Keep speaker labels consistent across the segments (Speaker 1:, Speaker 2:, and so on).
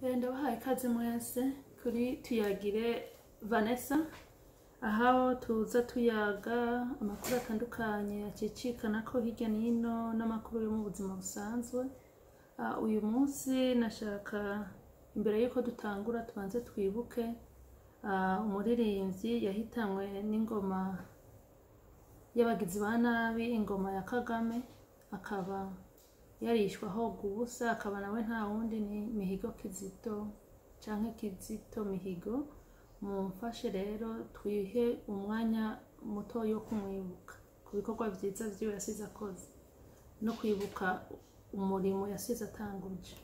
Speaker 1: Ndabahaye ikaze mwese kuri Tuyagire Vanessa, aho tuza tuyaga amakuru atandukanye acicikana ko hirya n'ino n'amakuru yo mu buzima busanzwe. Uyu munsi nashaka imbere y'uko dutangura tubanze twibuke umuririmbyi yahitanywe n'ingoma y'abagizi ba nabi, ingoma ya Kagame, akaba yarishwe ahogwa ubusa, akaba nawe nta wundi ni Mihigo Kizito canke Kizito Mihigo. Mumfashe rero twihe umwanya muto wo kumwibuka ku bikorwa vyiza vyiwe yasize akoze no kwibuka umurimo yasize atanguje.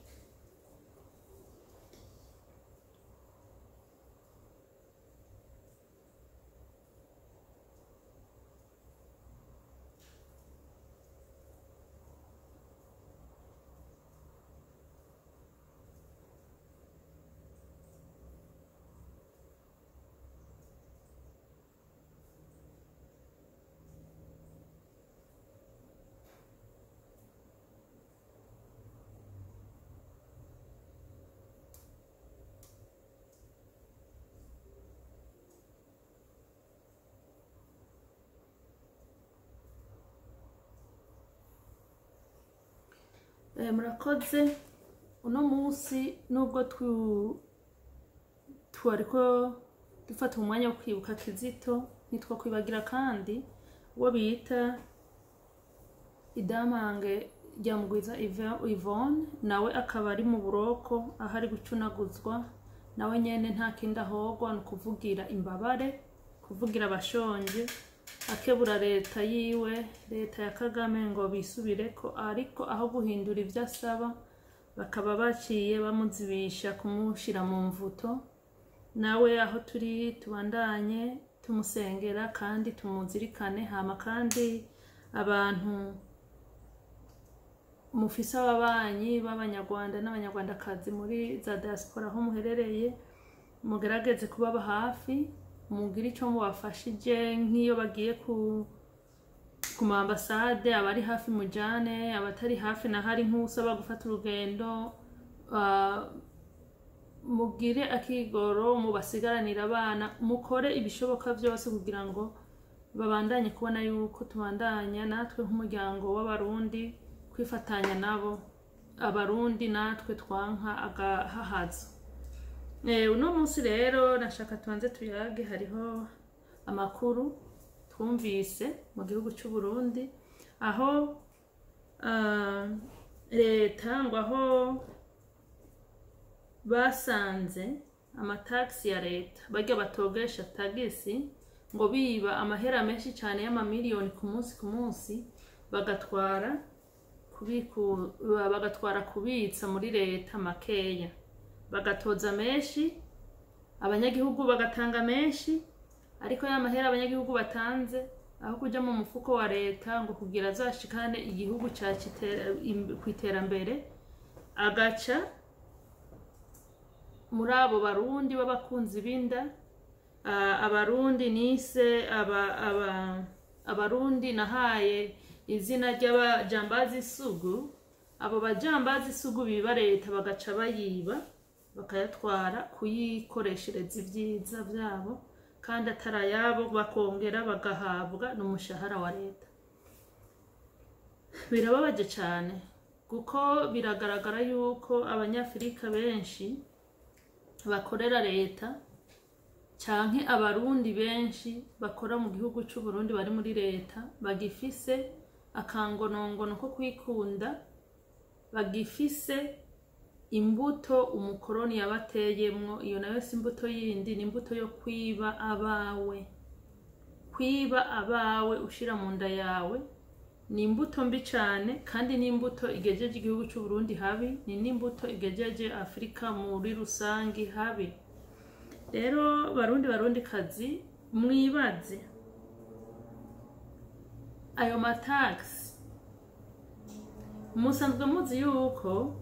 Speaker 1: Murakoze. Uno munsi nubwo twariko dufata umwanya wo kwibuka Kizito, ntitwokwibagira kandi uwo bita Idamange rya Mugwiza Yvonne, nawe akaba ari mu buroko aho ari gucunaguzwa, nawe nyene nta kindi ahogwa ni ukuvugira imbabare, kuvugira abashonje, akebura leta yiwe, leta ya Kagame ngo bisubireko, ariko aho guhindura ivyo asaba bakaba baciye bamuzibisha kumushira mu mvuto. Nawe aho turi tubandanye tumusengera kandi tumuzirikane. Hama kandi abantu mufise ababanyi b'abanyarwanda n'abanyarwandakazi muri za diaspora aho muherereye, mugerageze kubaba hafi, mugire ico mubafashije, nk'iyo bagiye ku ma ambasade, abari hafi mujane, abatari hafi na hari nk'usaba gufata urugendo, mugire akigoro mubasigaranire abana, mukore ibishoboka vyose kugira ngo babandanye kubona yuko tubandanya natwe nk'umuryango w'abarundi kwifatanya nabo, abarundi natwe twanka agahahazo. Uno munsi rero nashaka tubanze tuyage, hariho amakuru twumvise mu gihugu c'u Burundi aho leta ngo aho basanze amatagisi ya leta barya batogesha tagisi ngo biba amahera menshi cane y'amamiliyoni ku munsi ku munsi, bagatwara kubitsa muri leta makeya, bagatoza menshi, abanyagihugu bagatanga menshi, ariko ya mahera abanyagihugu batanze aho kuja mu mufuko wa leta ngo kugira azashikane igihugu cacu kw'iterambere, agaca muri abo barundi b'abakunzi b'inda, abarundi nise abarundi nahaye izina ry'abajambazi isugu, abo bajambazi isugu biba leta bagaca bayiba bakayatwara kuyikoreshereza ivyiza vyabo kandi atari ayabo, bakongera bagahabwa n'umushahara wa leta. Birababaje cane kuko biragaragara yuko abanyafrika benshi bakorera leta canke abarundi benshi bakora mu gihugu c'u Burundi bari muri leta bagifise akangonongono ko kwikunda, bagifise imbuto umukoroni yabateyemwo. Iyo nayo si imbuto yindi, ni imbuto yo kwiba abawe, kwiba abawe ushira mu nda yawe. Ni imbuto mbi cane kandi ni imbuto igejeje igihugu c'u Burundi habi, ni n'imbuto igejeje Afrika muri rusangi habi. Rero barundi barundi kazi, mwibaze ayo matagisi musanzwe muzi yuko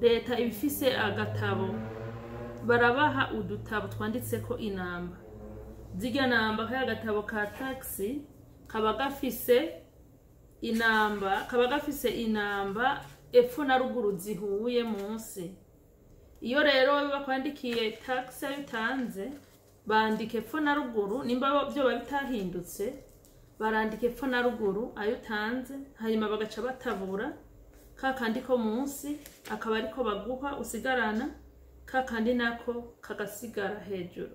Speaker 1: leta ibifise agatabo, barabaha udutabo twanditseko inamba. Zirya namba kaya gatabo ka taxi kaba gafise inamba, kaba gafise inamba epfo na ruguru zihuye munsi. Iyo rero bakwandikiye tax ayo utanze, bandika epfo na ruguru. Nimba vyoba bitahindutse, barandika epfo na ruguru ayo utanze, hanyuma bagaca batabura ka kandi ko munsi, akaba ariko baguha usigarana, ka kandi nako kagasigara hejuru.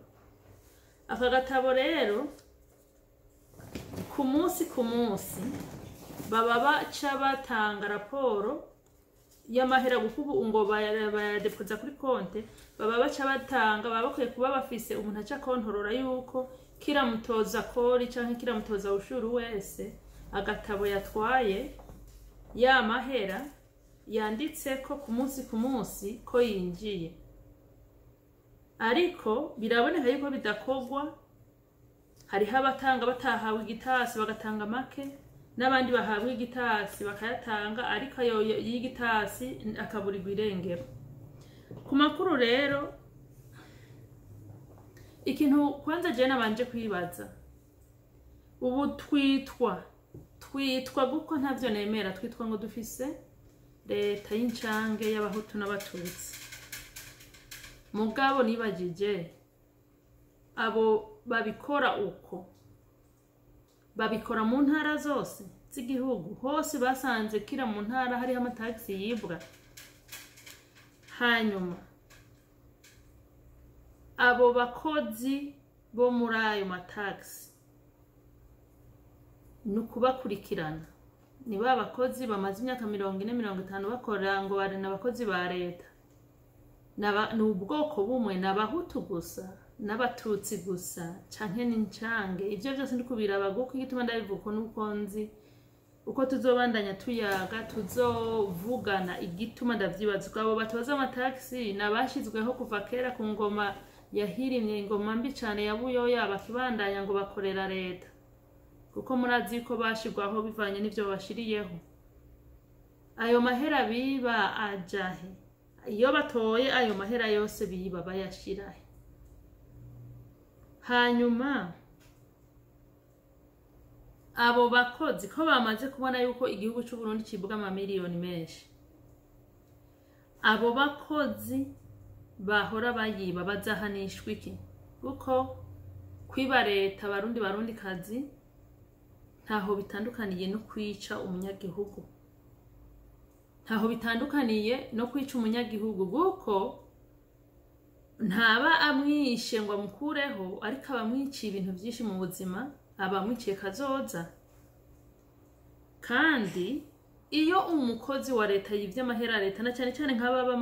Speaker 1: Aka gatabo rero, ku munsi ku munsi baba baca batanga raporo y'amahera, kuko ubu ngo bayadepoza kuri konte. Baba baca batanga, baba bakwiye kuba bafise umuntu aca kontorora yuko kiramutoza kori canke kiramutoza ushuru wese agatabo yatwaye ya mahera yanditseko ku munsi ku munsi ko yinjiye. Ariko biraboneka yuko bidakorwa. Hariho abatanga batahawe igitasi, bagatanga make, n'abandi bahabwa igitasi bakayatanga, ariko ayo y'igitasi akaburirwa irengero. Ku makuru rero, ikintu kwanza jewe nabanje kwibaza, ubu twitwa guko ntavyo nemera, twitwa ngo dufise leta y'incange y'abahutu n'abatutsi. Mugabo nibajije, abo babikora uko babikora mu ntara zose z'igihugu hose, basanze kira mu ntara hariho amatagisi yibwa? Hanyuma abo bakozi bo muri ayo matagisi ni ukubakurikirana. Ni ba bakozi bamaze imyaka 40, 50 bakora, ngo bari n'abakozi ba leta. Ni ubwoko bumwe, ni abahutu gusa n'abatutsi gusa canke n'incange? Ivyo vyose ndi kubiraba, kuko igituma ndabivuga uko nuko nzi uko tuzobandanya tuyaga, tuzovugana. Igituma ndavyibaza, abo batoza amatagisi ni abashizweho kuva kera ku ngoma yahirimye, ingoma mbi cane ya Buyoya, bakibandanya ngo bakorera leta, kuko murazi ko bashirwaho bivanye n'ivyo babashiriyeho. Ayo mahera biba ajahe? Iyo batoye ayo mahera yose biba, bayashirahe? Hanyuma abo bakozi ko bamaze kubona yuko igihugu c'u Burundi kibuga amamiliyoni menshi, abo bakozi bahora bayiba bazahanishwa iki? Kuko kwiba leta, barundi barundi kazi, ntaho bitandukaniye no kwica umunyagihugu, ntaho bitandukaniye no kwica umunyagihugu, kuko ntaba amwishe ngo amukureho, ariko aba amwiciye ibintu byinshi mu buzima, aba amwiciye kazoza. Kandi iyo umukozi wa leta yivye amahera leta, na cyane cyane nk'aba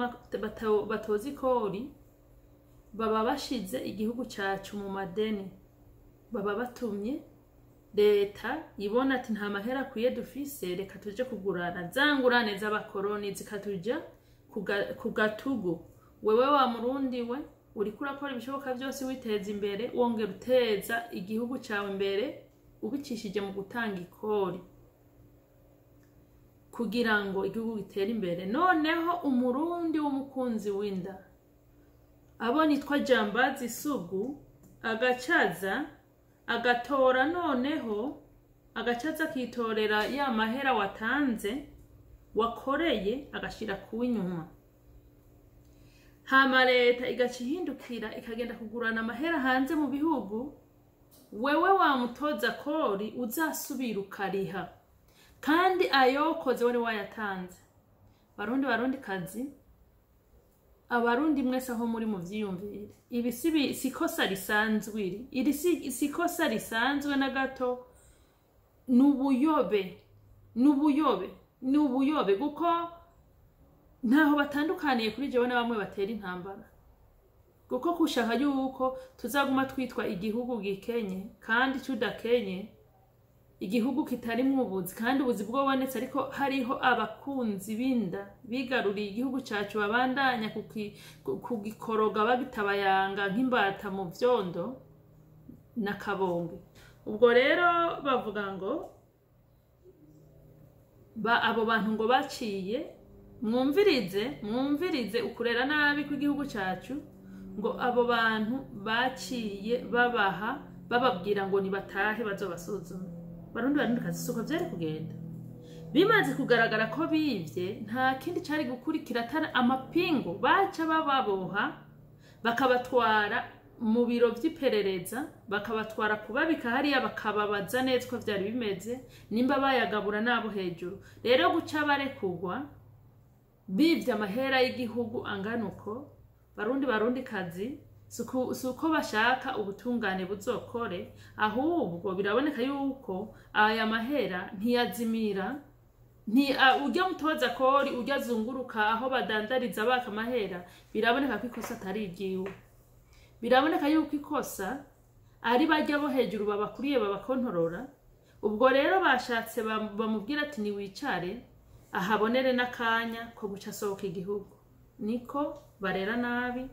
Speaker 1: batoza ikori, baba bashize igihugu cyacu mu madeni, baba batumye leta ibona ati nta mahera akwiye dufise, reka tuje kugurana za ngurane z'abakoroni, zikatuja ku gatugu. Wewe wa murundi we uriko urakora ibishoboka byose witeza imbere, wongera uteza igihugu cyawe imbere ubicishije mu gutanga ikori kugira ngo igihugu gitere imbere. Noneho umurundi w'umukunzi w'inda abo nitwa Jambazi Sugu agacaza agatora, noneho agacaza akitorera ya mahera watanze, wakoreye, agashira kuw'inyuma. Hama leta igaca ihindukira ikagenda kugurana amahera hanze mu bihugu. Wewe wamutoza kori uzasubira ukariha kandi ayokoze wari wayatanze. Barundi barundi kazi, abarundi mwese aho muri, mu vyiyumvire, ibi si kosa risanzwe, iri si kosa risanzwe na gato, n'ubuyobe, n'ubuyobe, n'ubuyobe, kuko ntaho batandukaniye kuri jewe na bamwe batera intambara, kuko kushaka yuko tuzaguma twitwa igihugu gikenye kandi tudakenye, igihugu kitarimwo ubuzi kandi ubuzi bwobonetse, ariko hariho abakunzi b'inda bigaruriye igihugu cacu, babandanya kugikoroga bagitabayanga nk'imbata mu vyondo na kabonge. Ubwo rero bavuga ngo abo bantu ngo baciye, mwumvirize, mwumvirize ukurera nabi kw'igihugu cacu, ngo abo bantu baciye babaha, bababwira ngo nibatahe bazobasuzuma. Barundi barundi kazi, suko vyari kugenda. Bimaze kugaragara ko bivye, nta kindi cari gukurikira atari amapingu. Baca bababoha, bakabatwara mu biro vy'iperereza, bakabatwara kubabika hariya, bakababaza neza uko vyari bimeze, nimba bayagabura n'abo hejuru. Rero guca barekugwa bivye amahera y'igihugu angana uko, Barundi, Barundi kazi, si uko bashaka ubutungane buzokore, ahubwo biraboneka yuko aya mahera ntiyazimira. Nti urya mutoza kori, urya azunguruka aho badandariza baka amahera, biraboneka ko ikosa atari iryiwe. Biraboneka yuko ikosa ari barya bo hejuru babakuriye, babakontorora. Ubwo rero bashatse bamubwira ati niwicare, ahabonere n'akanya ko guca asohoka igihugu. Niko barera nabi.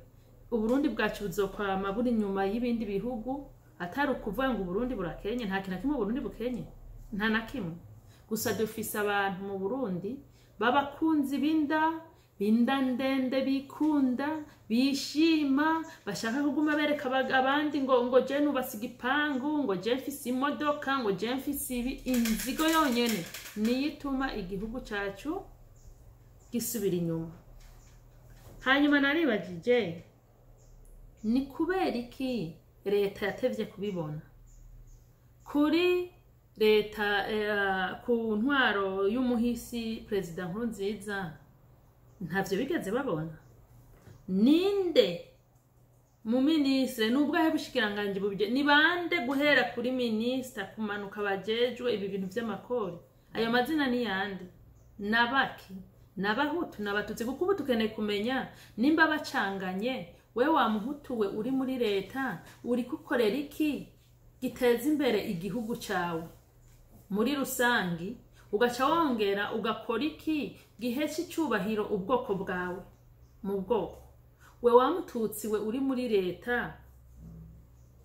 Speaker 1: Uburundi bwacu buzokwama buri inyuma y'ibindi bihugu, atari ukuvuga ngo Uburundi burakenye. Nta kintu na kimwe Uburundi bukenye, nta na kimwe. Gusa dufise abantu mu Burundi b'abakunzi b'inda, b'inda ndende, bikunda, bishima, bashaka kuguma bereka abandi ngo je nubatse igipangu, ngo je mfise imodoka, ngo je mfise ibi. Inzigo yonyene niyo ituma igihugu cacu gisubira inyuma. Hanyuma naribajije, ni kubera iki leta yatevye kubibona? Kuri leta ku ntwaro y'umuhisi Perezida Nkurunziza, ntavyo bigeze babona? Ninde mu minisitiri, nubwo ahe bushikiranganji bubye, ni bande guhera kuri minisita kumanuka bajejwe ibi bintu vy'amakori? Ayo mazina ni yande? Nabaki? N'abahutu, n'abatutsi? Kuko ubu tukeneye kumenya nimba bacanganye. We wa muhutu we uri muri leta, uri gukorera iki giteza imbere igihugu cawe muri rusangi? Ugaca wongera ugakora iki gihesha icubahiro ubwoko bwawe mu bwoko? We wa mututsi we uri muri leta,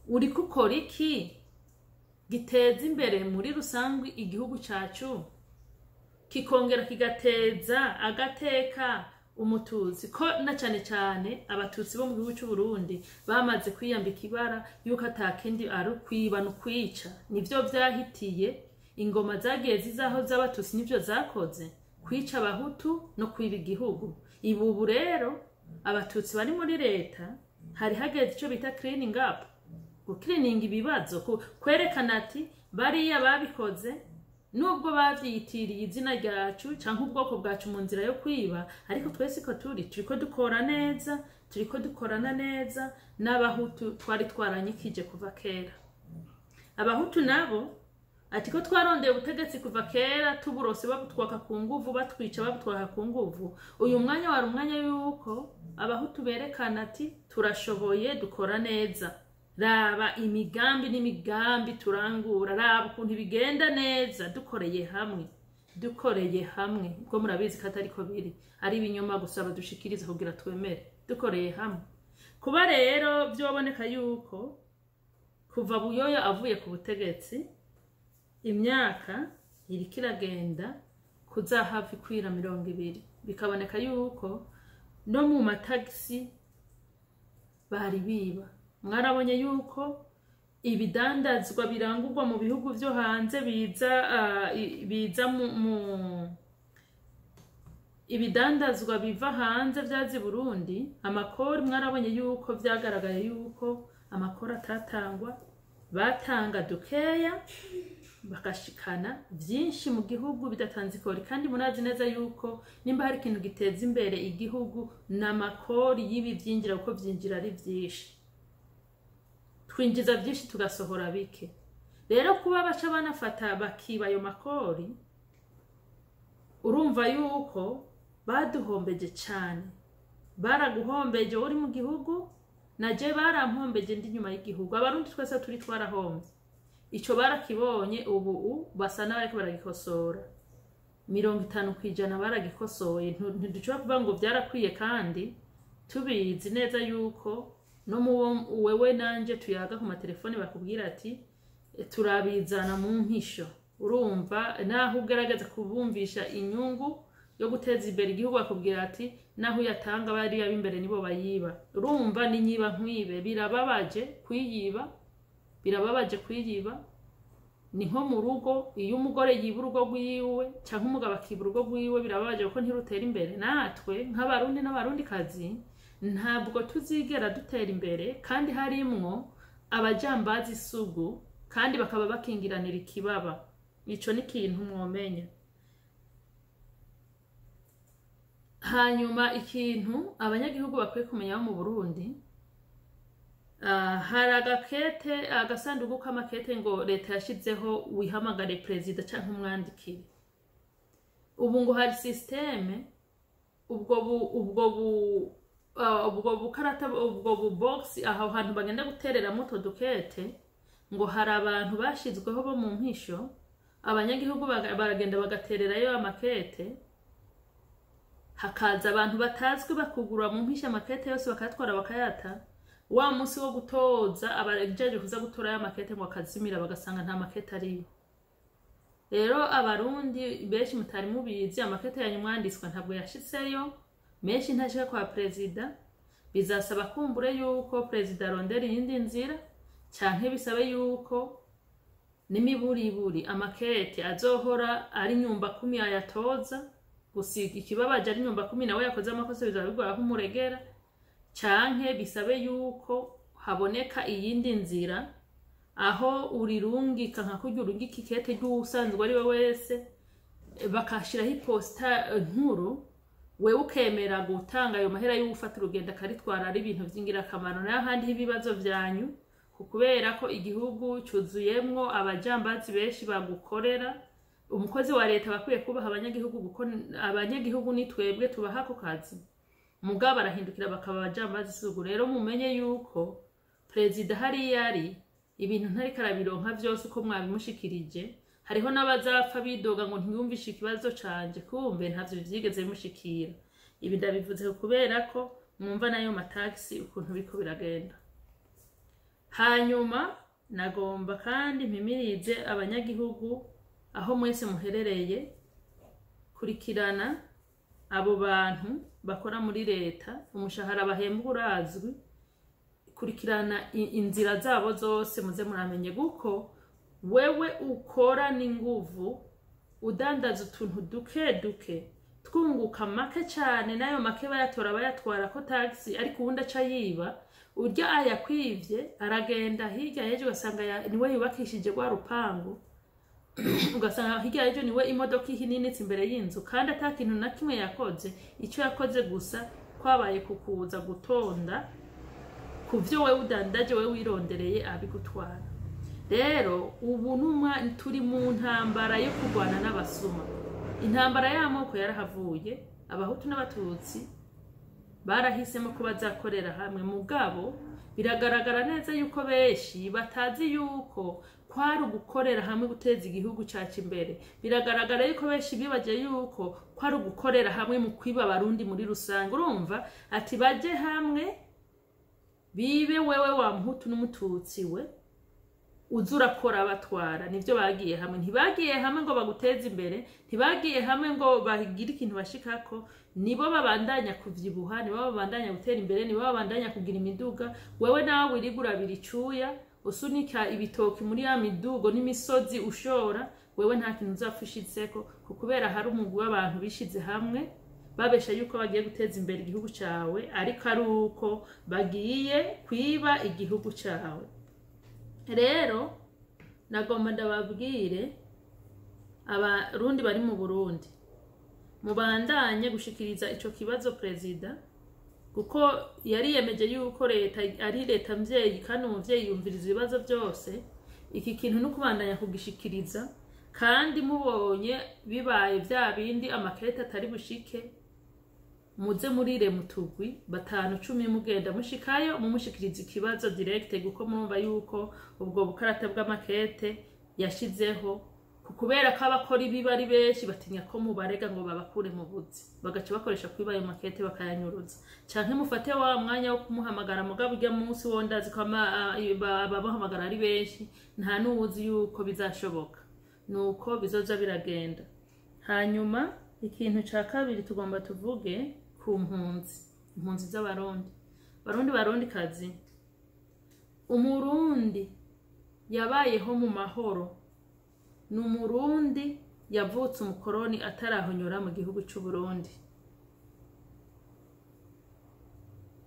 Speaker 1: uri gukora iki giteza imbere muri rusangi igihugu cacu, kikongera kigateza agateka umututsi? Ko na cane cane abatutsi bo mu gihugu c'u Burundi bamaze kwiyambika ibara yuko atakindi ari ukwiba no kwica. Nivyo vyahitiye ingoma zagiye zizaho z'abatutsi, nivyo zakoze: kwica abahutu no kwiba igihugu. Ibi ubu rero abatutsi bari muri leta, hari hageze ico bita cleaning up, gukirininga ibibazo, kwerekana ati bariya babikoze, nubwo bavyitiriye izina ryacu canke ubwoko bwacu mu nzira yo kwiba, ariko twese ko turi, turiko dukora neza, turiko dukorana neza n'abahutu twari twaranyikije kuva kera. Abahutu nabo ati ko twarondeye ubutegetsi kuva kera, tuburose babutwaka ku nguvu, batwica, babutwaka ku nguvu. Uyu mwanya wari umwanya yuko abahutu berekana ati turashoboye, dukora neza, raba imigambi n'imigambi turangura, raba ukuntu bigenda neza dukoreye hamwe, dukoreye hamwe. Ubwo murabizi ko atariko biri, ari ibinyoma gusa badushikiriza kugira twemere dukoreye hamwe. Kuba rero byoboneka yuko kuva Buyoya avuye ku butegetsi, imyaka iriko iragenda kuzahava ikwira 20, bikaboneka yuko no mu matagisi bari biba. Mwarabonye yuko ibidandazwa birangurwa mu bihugu vyo hanze biza biza mu ibidandazwa biva hanze vyaza i Burundi, amakori, mwarabonye yuko vyagaragaye yuko amakori atatangwa, batanga dukeya bagashikana vyinshi mu gihugu bidatanze ikori. Kandi murazi neza yuko nimba hari ikintu giteza imbere igihugu n'amakori y'ibi vyinjira, kuko vyinjira ari vyinshi, twinjiza vyinshi tugasohora bike. Rero kuba baca banafata bakiba ayo makori, urumva yuko baduhombeje cane. Baraguhombeje uri mu gihugu, naje barampombeje ndi nyuma y'igihugu. Abarundi twese turi twarahomvye. Ico barakibonye, ubu basa n'abariko baragikosora. 50% baragikosoye. Ntidushobora kuvuga ngo vyarakwiye, kandi tubizi neza yuko no mu wewe nanje tuyaga ku matelefone bakubwira ati turabizana mu mpisho. Urumva naho ugerageza kubumvisha inyungu yo guteza imbere igihugu, bakubwira ati naho uyatanga bariya b'imbere nibo bayiba. Urumva ni nyiba nkwibe. Birababaje kwiyiba, birababaje kwiyiba. Ni nko mu rugo, iyo umugore yiba urugo rwiwe cyangwa umugabo akiba urugo rwiwe, birababaje kuko ntirutera imbere. Natwe nk'Abarundi n'Abarundikazi ntabwo tuzigera dutera imbere kandi harimwo abajambazi isugu, kandi bakaba bakingiranira ikibaba. Ico ni ikintu mwomenya. Hanyuma ikintu abanyagihugu bakwiye kumenya bo mu Burundi, hari agakete, agasanduku k'amakete ngo leta yashizeho, wihamagare perezida canke umwandikire. Ubu ngo hari système, ubwo bukarata, ubwo bu box, aho hantu bagenda gutereramo utwo dukete, ngo hari abantu bashizweho bo mu mpisho. Abanyagihugu baragenda bagatererayo amakete, hakaza abantu batazwi bakugura mu mpisho amakete yose, bakayatwara, bakayata. Wa munsi wo gutoza, abajeje kuza gutora ya makete ngo akazimira, bagasanga nta makete ariyo. Rero Abarundi benshi mutari mubizi, amakete yanyu mwanditswe ntabwo yashitseyo, menshi ntashika kwa perezida. Bizasaba kumbure yuko perezida arondera iyindi nzira, canke bisabe yuko n'imiburiburi amakete azohora ari nyumba kumi ayatoza. Gusiga ikibabaje ari nyumba kumi nawe yakoze amakosa, bizaba bigoye aho umuregera, canke bisabe yuko haboneka iyindi nzira aho urirungika nka kurya urungika ikete ry'uwusanzwe ari we wese, bakashiraho iposita nkuru, wewe ukemera gutanga ayo mahera y'uwufata urugendo akaritwara. Ari ibintu vy'ingirakamaro. Nayo ahandi ibibazo vyanyu, kubera ko igihugu cuzuyemwo abajambazi benshi bagukorera. Umukozi wa leta bakwiye kubaha abanyagihugu, kuko abanyagihugu ni twebwe tubaha ako kazi, mugabo barahindukira bakaba abajambazi isugu. Rero mumenye yuko perezida hariya ari ibintu ntariko arabironka vyose uko mwabimushikirije. Hariho n'abazapfa bidoga ngo ntiyumvishe ikibazo canje, kumbe ntavyo vyigeze bimushikira. Ibi ndabivuze kubera ko mwumva nayo matagisi ukuntu biriko biragenda. Hanyuma nagomba kandi mpimirize abanyagihugu aho mwese muherereye kurikirana abo bantu bakora muri leta, umushahara bahembwa urazwi. Kurikirana inzira zabo zose, muze muramenye, kuko wewe ukora n'inguvu, udandaza utuntu duke duke, twunguka make cyane, n'ayo make bayatora bayatwara ko taxi, ariko ubundi aca yiba. Urya ayakwivye aragenda, hirya y'ejo ugasanga niwe yubakishije rwa rupangu, ugasanga hirya y'ejo niwe imodoka ihininitse imbere y'inzu, kandi ata kintu na kimwe yakoze. Icyo yakoze gusa kwabaye kukuza gutonda ku vyo wewe udandaje, wewe wirondereye, abigutwara. Rero ubu numwa turi mu ntambara yo kurwana n'abasuma. Intambara y'amoko yarahavuye, Abahutu n'Abatutsi barahisemo ko bazakorera hamwe. Mugabo biragaragara neza yuko benshi batazi yuko kwari ugukorera hamwe guteza igihugu cacu imbere. Biragaragara yuko benshi bibagiye yuko kwari ugukorera hamwe mu kwiba Abarundi muri rusange. Urumva ati baje hamwe bibe wewe wa Muhutu n'Umututsi, we uza urakora batwara. Nivyo bagiye hamwe. Ntibagiye hamwe ngo baguteze imbere, ntibagiye hamwe ngo bagire ikintu bashikako. Nibo babandanya kuvyibuha, nibo babandanya gutera imbere, nibo babandanya kugira imiduga. Wewe nawe wirigura abira icuya, usunika ibitoki muri ya midugo n'imisozi ushora, wewe nta kintu uzapfa ushitseko, kubera hari umugwi w'abantu bishize hamwe babesha yuko bagiye guteza imbere igihugu cawe, ariko ari uko bagiye kwiba igihugu cawe. Rero nagomba ndababwire Abarundi bari mu Burundi, mubandanye gushikiriza ico kibazo perezida, kuko yariyemeje yuko leta ari leta mvyeyi, kandi umuvyeyi yumviriza ibibazo byose. Iki kintu no kubandanya kugishikiriza, kandi mubonye bibaye vya bindi amakete atari bushike, muze murire mutugwi batanu, 10, mugenda mushikayo mumushikiriza ikibazo direct, kuko murumva yuko ubwo bukarata bw'amakete yashizeho kubera ko abakora ibibi ari benshi, batinya ko mubarega ngo babakure mu buzi, bagaca bakoresha kwiba ayo makete bakayanyuruza. Canke mufate wa mwanya wo kumuhamagara, mugabo urya munsi wo ndazi ko abamuhamagara ari benshi, nta n'uwuzi yuko bizashoboka, nuko bizoza biragenda. Hanyuma ikintu ca kabiri tugomba tuvuge ku mpunzi, impunzi z'Abarundi, Barundi, Barundi kazi. Umurundi yabayeho mu mahoro. Ni Umurundi yavutse umukoroni atarahonyora mu gihugu cy'u Burundi.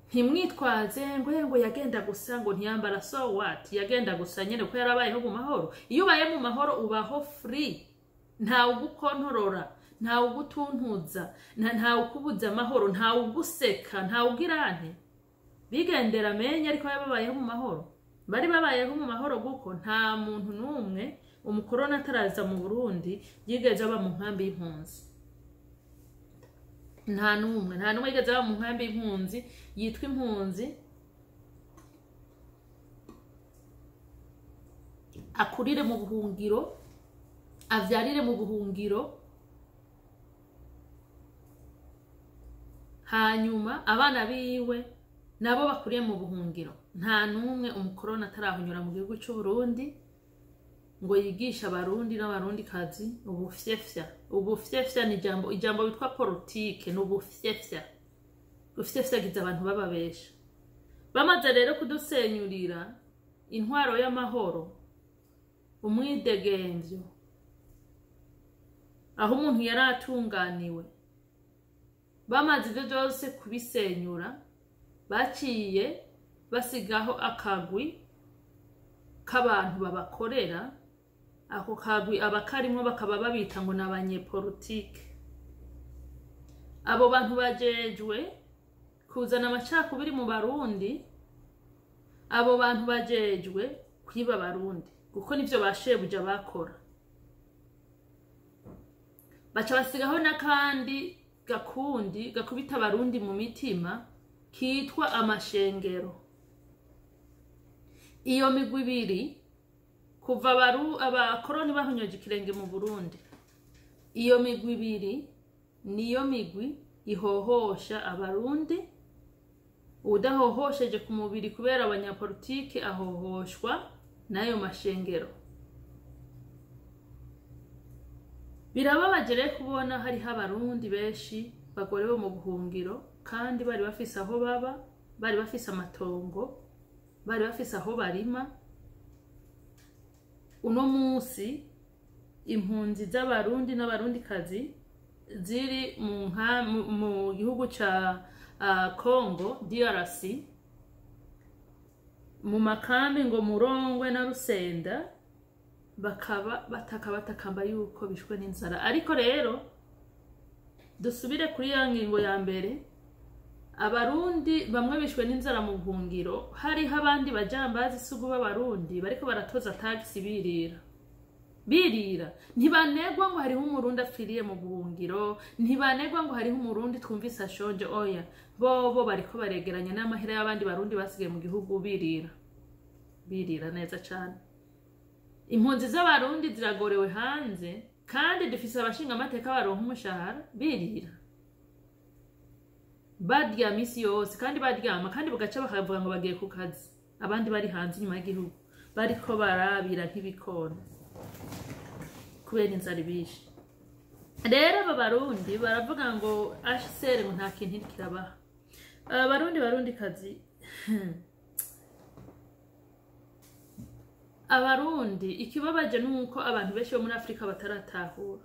Speaker 1: Ntimwitwaze ngo yagenda gusa, ngo ntiyambara. So what? Yagenda gusa nyene kuko yarabayeho mu mahoro. Iyo ubaye mu mahoro, ubaho free, ntawe ugukontorora, ntawe ugutuntuza, ntawe ukubuza amahoro, ntawe uguseka, ntawe ugirante bigendera amenye. Ariko babayeho mu mahoro, bari babayeho mu mahoro, kuko nta muntu n'umwe umukoroni ataraza mu Burundi yigeze aba mu nkambi y'impunzi. Nta n'umwe, nta n'umwe yigeze aba mu nkambi y'impunzi yitwa impunzi, akurire mu buhungiro, avyarire mu buhungiro, hanyuma abana biwe nabo bakuriye mu buhungiro. Nta n'umwe umukoroni atarahonyora mu gihugu cy'u Burundi ngo yigishe Abarundi n'Abarundikazi ubufyefya. Ubufyefya ni ijambo bitwa politike, ni ubufyefya, gufyefyagiza abantu bababesha. Bamaze rero kudusenyurira intwaro y'amahoro, umwidegemvyo, aho umuntu yari atunganiwe, bamaze ibyo byose kubisenyura, baciye basigaho akagwi k'abantu babakorera. Ako kagwi abakarimwo bakaba babita ngo ni abanyepolitike. Abo bantu bajejwe kuzana amacakubiri mu Barundi, abo bantu bajejwe kwiba Abarundi, kuko nivyo ba shebuja bakora. Baca basigaho n'akandi gakundi gakubita Abarundi mu mitima kitwa amashengero. Iyo migwi ibiri, kuva abakoroni bahonyoje ikirenge mu Burundi, iyo migwi ibiri niyo migwi ihohosha Abarundi. Udahohosheje ku mubiri kubera abanyapolitike, ahohoshwa n'ayo mashengero. Birababaje rero kubona hariho Abarundi benshi bagorewe mu buhungiro, kandi bari bafise aho baba, bari bafise amatongo, bari bafise aho barima. Uno munsi impunzi z'Abarundi n'Abarundikazi ziri mu gihugu ca Congo DRC, mu makambi ngo Murongwe na Rusenda, bakaba bataka batakamba yuko bishwe n'inzara. Ariko rero dusubire kuri ya ngingo ya mbere: Abarundi bamwe bishwe n'inzara mu buhungiro, hariho abandi bajambazi isugu b'Abarundi bariko baratoza tagisi, birira, birira. Ntibanegwa ngo hariho Umurundi apfiriye mu buhungiro, ntibanegwa ngo hariho Umurundi twumvise ashonje. Oya, bobo bariko baregeranya n'amahera y'abandi Barundi basigaye mu gihugu, birira, birira neza cane. Impunzi z'Abarundi ziragorewe hanze, kandi dufise abashingamateka baronka umushahara, birira, barya misi yose, kandi baryama, kandi bugaca bakavuga ngo bagiye ku kazi. Abandi bari hanze inyuma y'igihugu bariko barabira nk'ibikona kubera inzara ibishe. Rero aba Barundi baravuga ngo HCR ngo nta kintu iriko irabaha. Aba Barundi, Barundi kazi, Abarundi, ikibabaje nuko abantu benshi bo muri Afrika bataratahura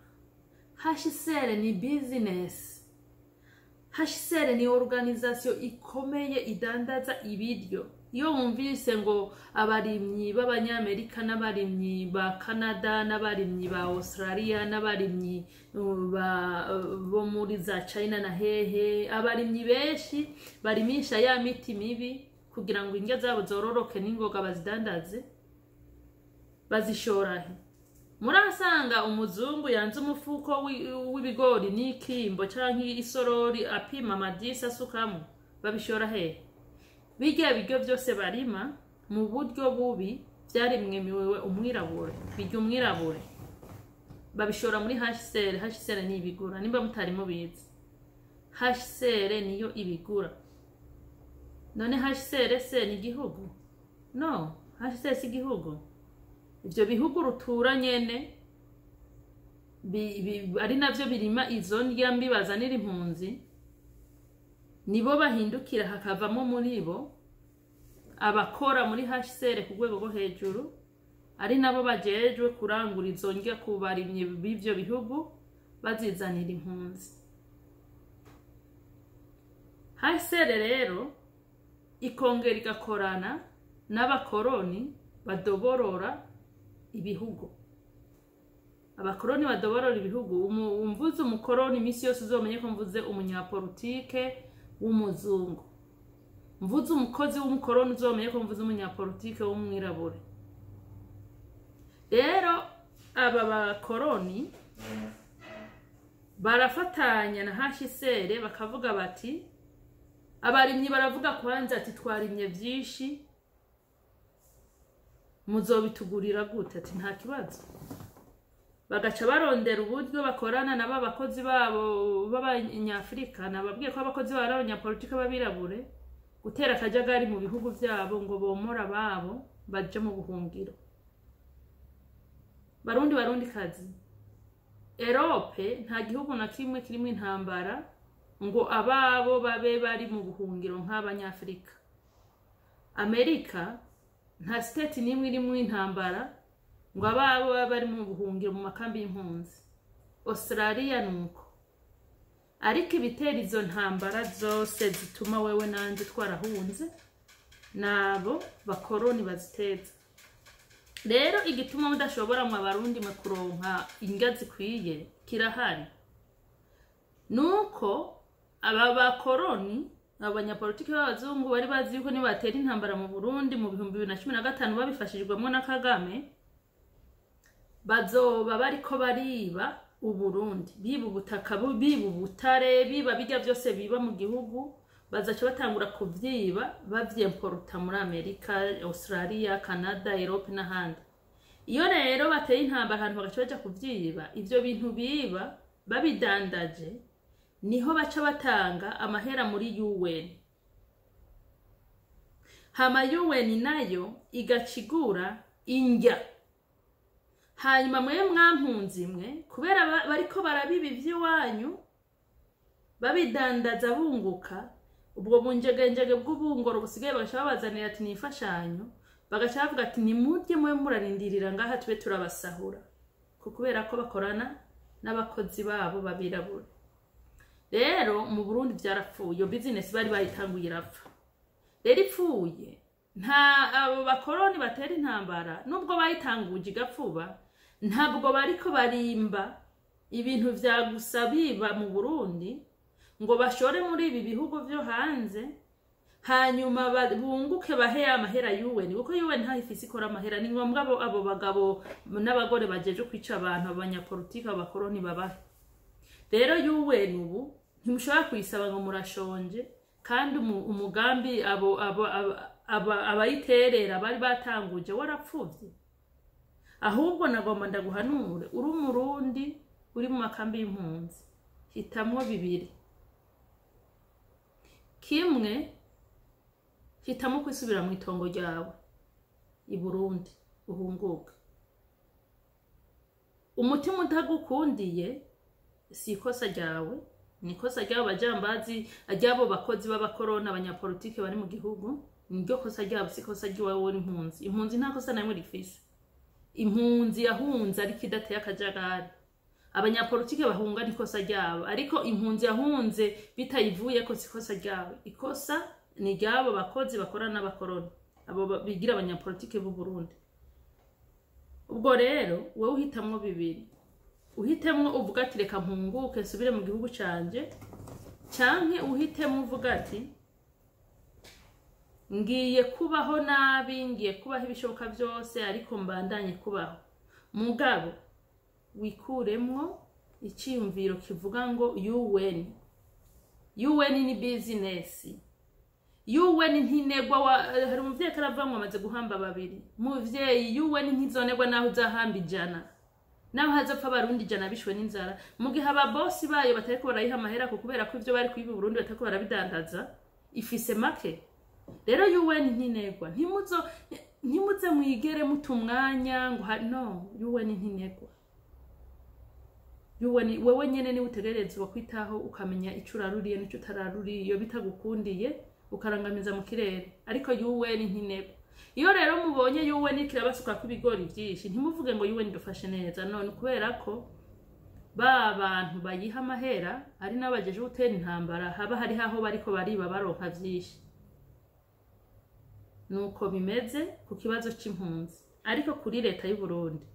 Speaker 1: HCR ni business. HCR ni organisation ikomeye idandaza ibiryo. Iyo wumvise ngo abarimyi b'Abanyamerika n'abarimyi ba Canada n'abarimyi ba Australia n'abarimyi bo muri za China na hehe, abarimyi benshi barimisha ya miti mibi kugira ngo indya zabo zororoke n'ingoga, bazidandaze, bazishora he? Murasanga umuzungu yanze umufuko w'ibigori n'ikimbo canke isorori, apima amadisi asukamo. Babishora hehe? Birya biryo byose barima mu buryo bubi vyarimwemiwe umwirabure, birya umwirabure, babishora muri HCR. HCR ni ibigura. Nimba mutari mubizi, HCR niyo ibigura. None HCR se ni igihugu? No, HCR si igihugu. Ivyo bihugu rutura nyene ari navyo birima izo ndya mbi bazanira impunzi, nibo bahindukira hakavamo muri bo abakora muri HCR ku rwego rwo hejuru. Ari nabo bajejwe kurangura izo ndya ku barimyi b'ivyo bihugu bazizanira impunzi. HCR rero ikongera igakorana n'abakoroni badoborora ibihugu. Abakoroni badoborora ibihugu, umvuze umukoroni iminsi yose uzomenye ko mvuze umunyapolitike w'umuzungu. Mvuze umukozi w'umukoroni uzomenye ko mvuze umunyapolitike w'umwirabure. Rero aba bakoroni barafatanya na HCR bakavuga bati, abarimyi baravuga kwanza ati twarimye vyinshi, muzobitugurira gute? Ati nta kibazo. Bagaca barondera uburyo bakorana nabo abakozi babo b'abanyafrika. Nababwiye ko abakozi babo ari abanyapolitike b'abirabure, gutera akajagari mu bihugu vyabo ngo bomora ababo baje mu buhungiro. Barundi, Barundi kazi, Europe nta gihugu na kimwe kirimwo intambara ngo ababo babe bari mu buhungiro nk'abanyafrika. Amerika nta state n'imwe irimwo intambara ngo ababo babe bari mu buhungiro mu makambi y'impunzi. Australia nuko. Ariko ibitera izo ntambara zose zituma wewe nanje twarahunze, nabo bakoroni baziteza. Rero igituma mudashobora mwe Abarundi mwe kuronka indya zikwiye kirahari, nuko aba bakoroni, aba banyapolitiki b'abazungu bari bazi yuko nibatera intambara mu Burundi mu 2015 babifashijwemo na Kagame, bazoba bariko bariba Uburundi, biba ubutaka, biba ubutare, biba birya vyose biba mu gihugu. Bazaca batangura kuvyiba bavyemporuta muri Amerika, Australia, Canada, Europe n'ahandi. Iyo rero bateye intambara ahantu bagaca baja kuvyiba, ivyo bintu biba babidandaje, niho baca batanga amahera muri UN. Hama UN nayo igacigura indya. Hanyuma mwe mwampunzi mwe, kubera bariko barabiba ivy'iwanyu babidandaza bunguka, ubwo bunjegenjege bw'ubungoro busigaye bagaca babazanira ati ni imfashanyo, bagaca bavuga ati nimurye mwe murarindirira ngaha tube turabasahura, kubera ko bakorana n'abakozi babo babirabura. Rero mu Burundi vyarapfuye, iyo business bari bayitanguye irapfa. Rero ipfuye, nta abo bakoroni batera intambara nubwo bayitanguje igapfuba, ntabwo bariko barimba ibintu vya gusa biba mu Burundi ngo bashore muri ibi bihugu vyo hanze, hanyuma bunguke bahe amahera UN, kuko UN ntaho ifise ikora amahera. Ni ngombwa abo bagabo n'abagore bajeje kwica abantu, abanyapolitiki, abakoroni babahe. Rero UN ubu ntimushobora kuyisaba ngo murashonje, kandi umugambi abayiterera bari batanguje warapfuvye. Ahubwo nagomba ndaguhanure, uri umurundi uri mu makambi y'impunzi, hitamwo bibiri. Kimwe, hitamo kwisubira mu itongo ryawe i Burundi uhunguke. Umutima utagukundiye si ikosa ryawe, ni ikosa ry'abo bajambazi, ry'abo bakozi b'abakoroni, abanyapolitike bari mu gihugu, niryo kosa ryabo, si ikosa ry'iwawe n'impunzi. Impunzi nta kosa na rimwe rifise. Impunzi yahunze ariko idateye akajagari. Abanyapolitike bahunga ni ikosa ryabo, ariko impunzi yahunze bitayivuyeko si ikosa ryabo. Ikosa ni ry'abo bakozi bakorana n'abakoroni, abo bigira abanyapolitike b'u Burundi. Ubwo rero wewe uhitamwo bibiri, uhitemwo uvuga ati reka mpunguke nsubire mu gihugu canje, canke uhitemwo uvuga ati ngiye kubaho nabi, ngiye kubaho ibishoboka vyose ariko mbandanye kubaho. Mugabo wikuremwo iciyumviro kivuga ngo UN. UN ni business. UN ntinegwa. Hari umuvyeyi ataravuga ngo amaze guhamba babiri. Muvyeyi, UN ntizonegwa naho uzahamba 100, naho hazopfa abarundi 100 bishwe n'inzara, mu gihe ababosi bayo batariko barayiha amahera, ko kubera ko ivyo bari kwiba i Burundi batariko barabidandaza, ifise make. Rero UN ntinegwa, ntimuze mwigere muta umwanya ngo no UN ntinegwa. UN wewe nyene niwe utegerezwa kwitaho, ukamenya ico uraruriye n'ico utararuriye. Iyo bitagukundiye ukarangamiza mu kirere, ariko UN ntinegwa. Iyo rero mubonye UN kirabasuka ko ibigori byinshi, ntimuvuge ngo UN dufashe neza. None kubera ko ba bantu bayiha amahera ari n'abajeje gutera intambara, haba hari aho bariko bariba baronka vyinshi. Nuko bimeze ku kibazo c'impunzi. Ariko kuri leta y'u Burundi,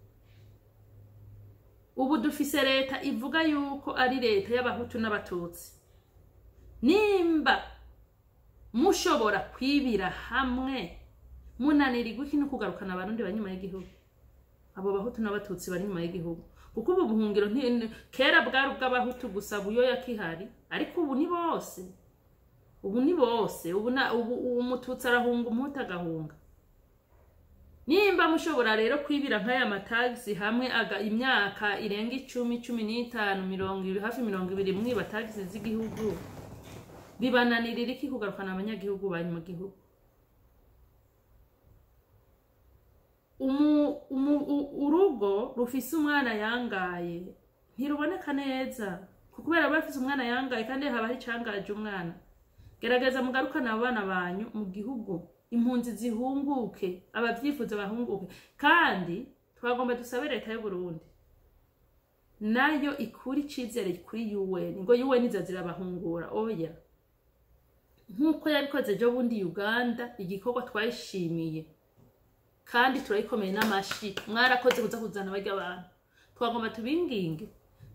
Speaker 1: ubu dufise leta ivuga yuko ari leta y'Abahutu n'Abatutsi. Nimba mushobora kwibira hamwe, munanirirwa iki no kugarukana Abarundi bari inyuma y'igihugu, abo Bahutu n'Abatutsi bari inyuma y'igihugu? Kuko ubu buhungiro kera bwari ubw'Abahutu gusa, Buyoya kihari, ariko ubu ni bose, ubu ni bose. Ubu ubu Umututsi arahunga, Umuhutu agahunga. Nimba mushobora rero kwibira nk'aya matagisi hamwe aga imyaka irenga 10, 15, 20, hafi 20, mwiba tagisi z'igihugu, bibananirira iki kugarukana abanyagihugu bari mu gihugu? Urugo rufise umwana yangaye ntiruboneka neza, kubera bafise umwana yangaye, kandi haba hari icangaje umwana. Gerageza mugarukane abana banyu mu gihugu, impunzi zihunguke, abavyifuza bahunguke. Kandi twagomba dusabe leta y'u Burundi nayo ikuri icizere kuri UN, ngo UN iza zirabahungura. Oya, nk'uko yabikoze ejo bundi Uganda, igikorwa twayishimiye kandi turayikomeye n'amashi, mwarakoze kuza kuzana barya abantu. Twagomba tubinginge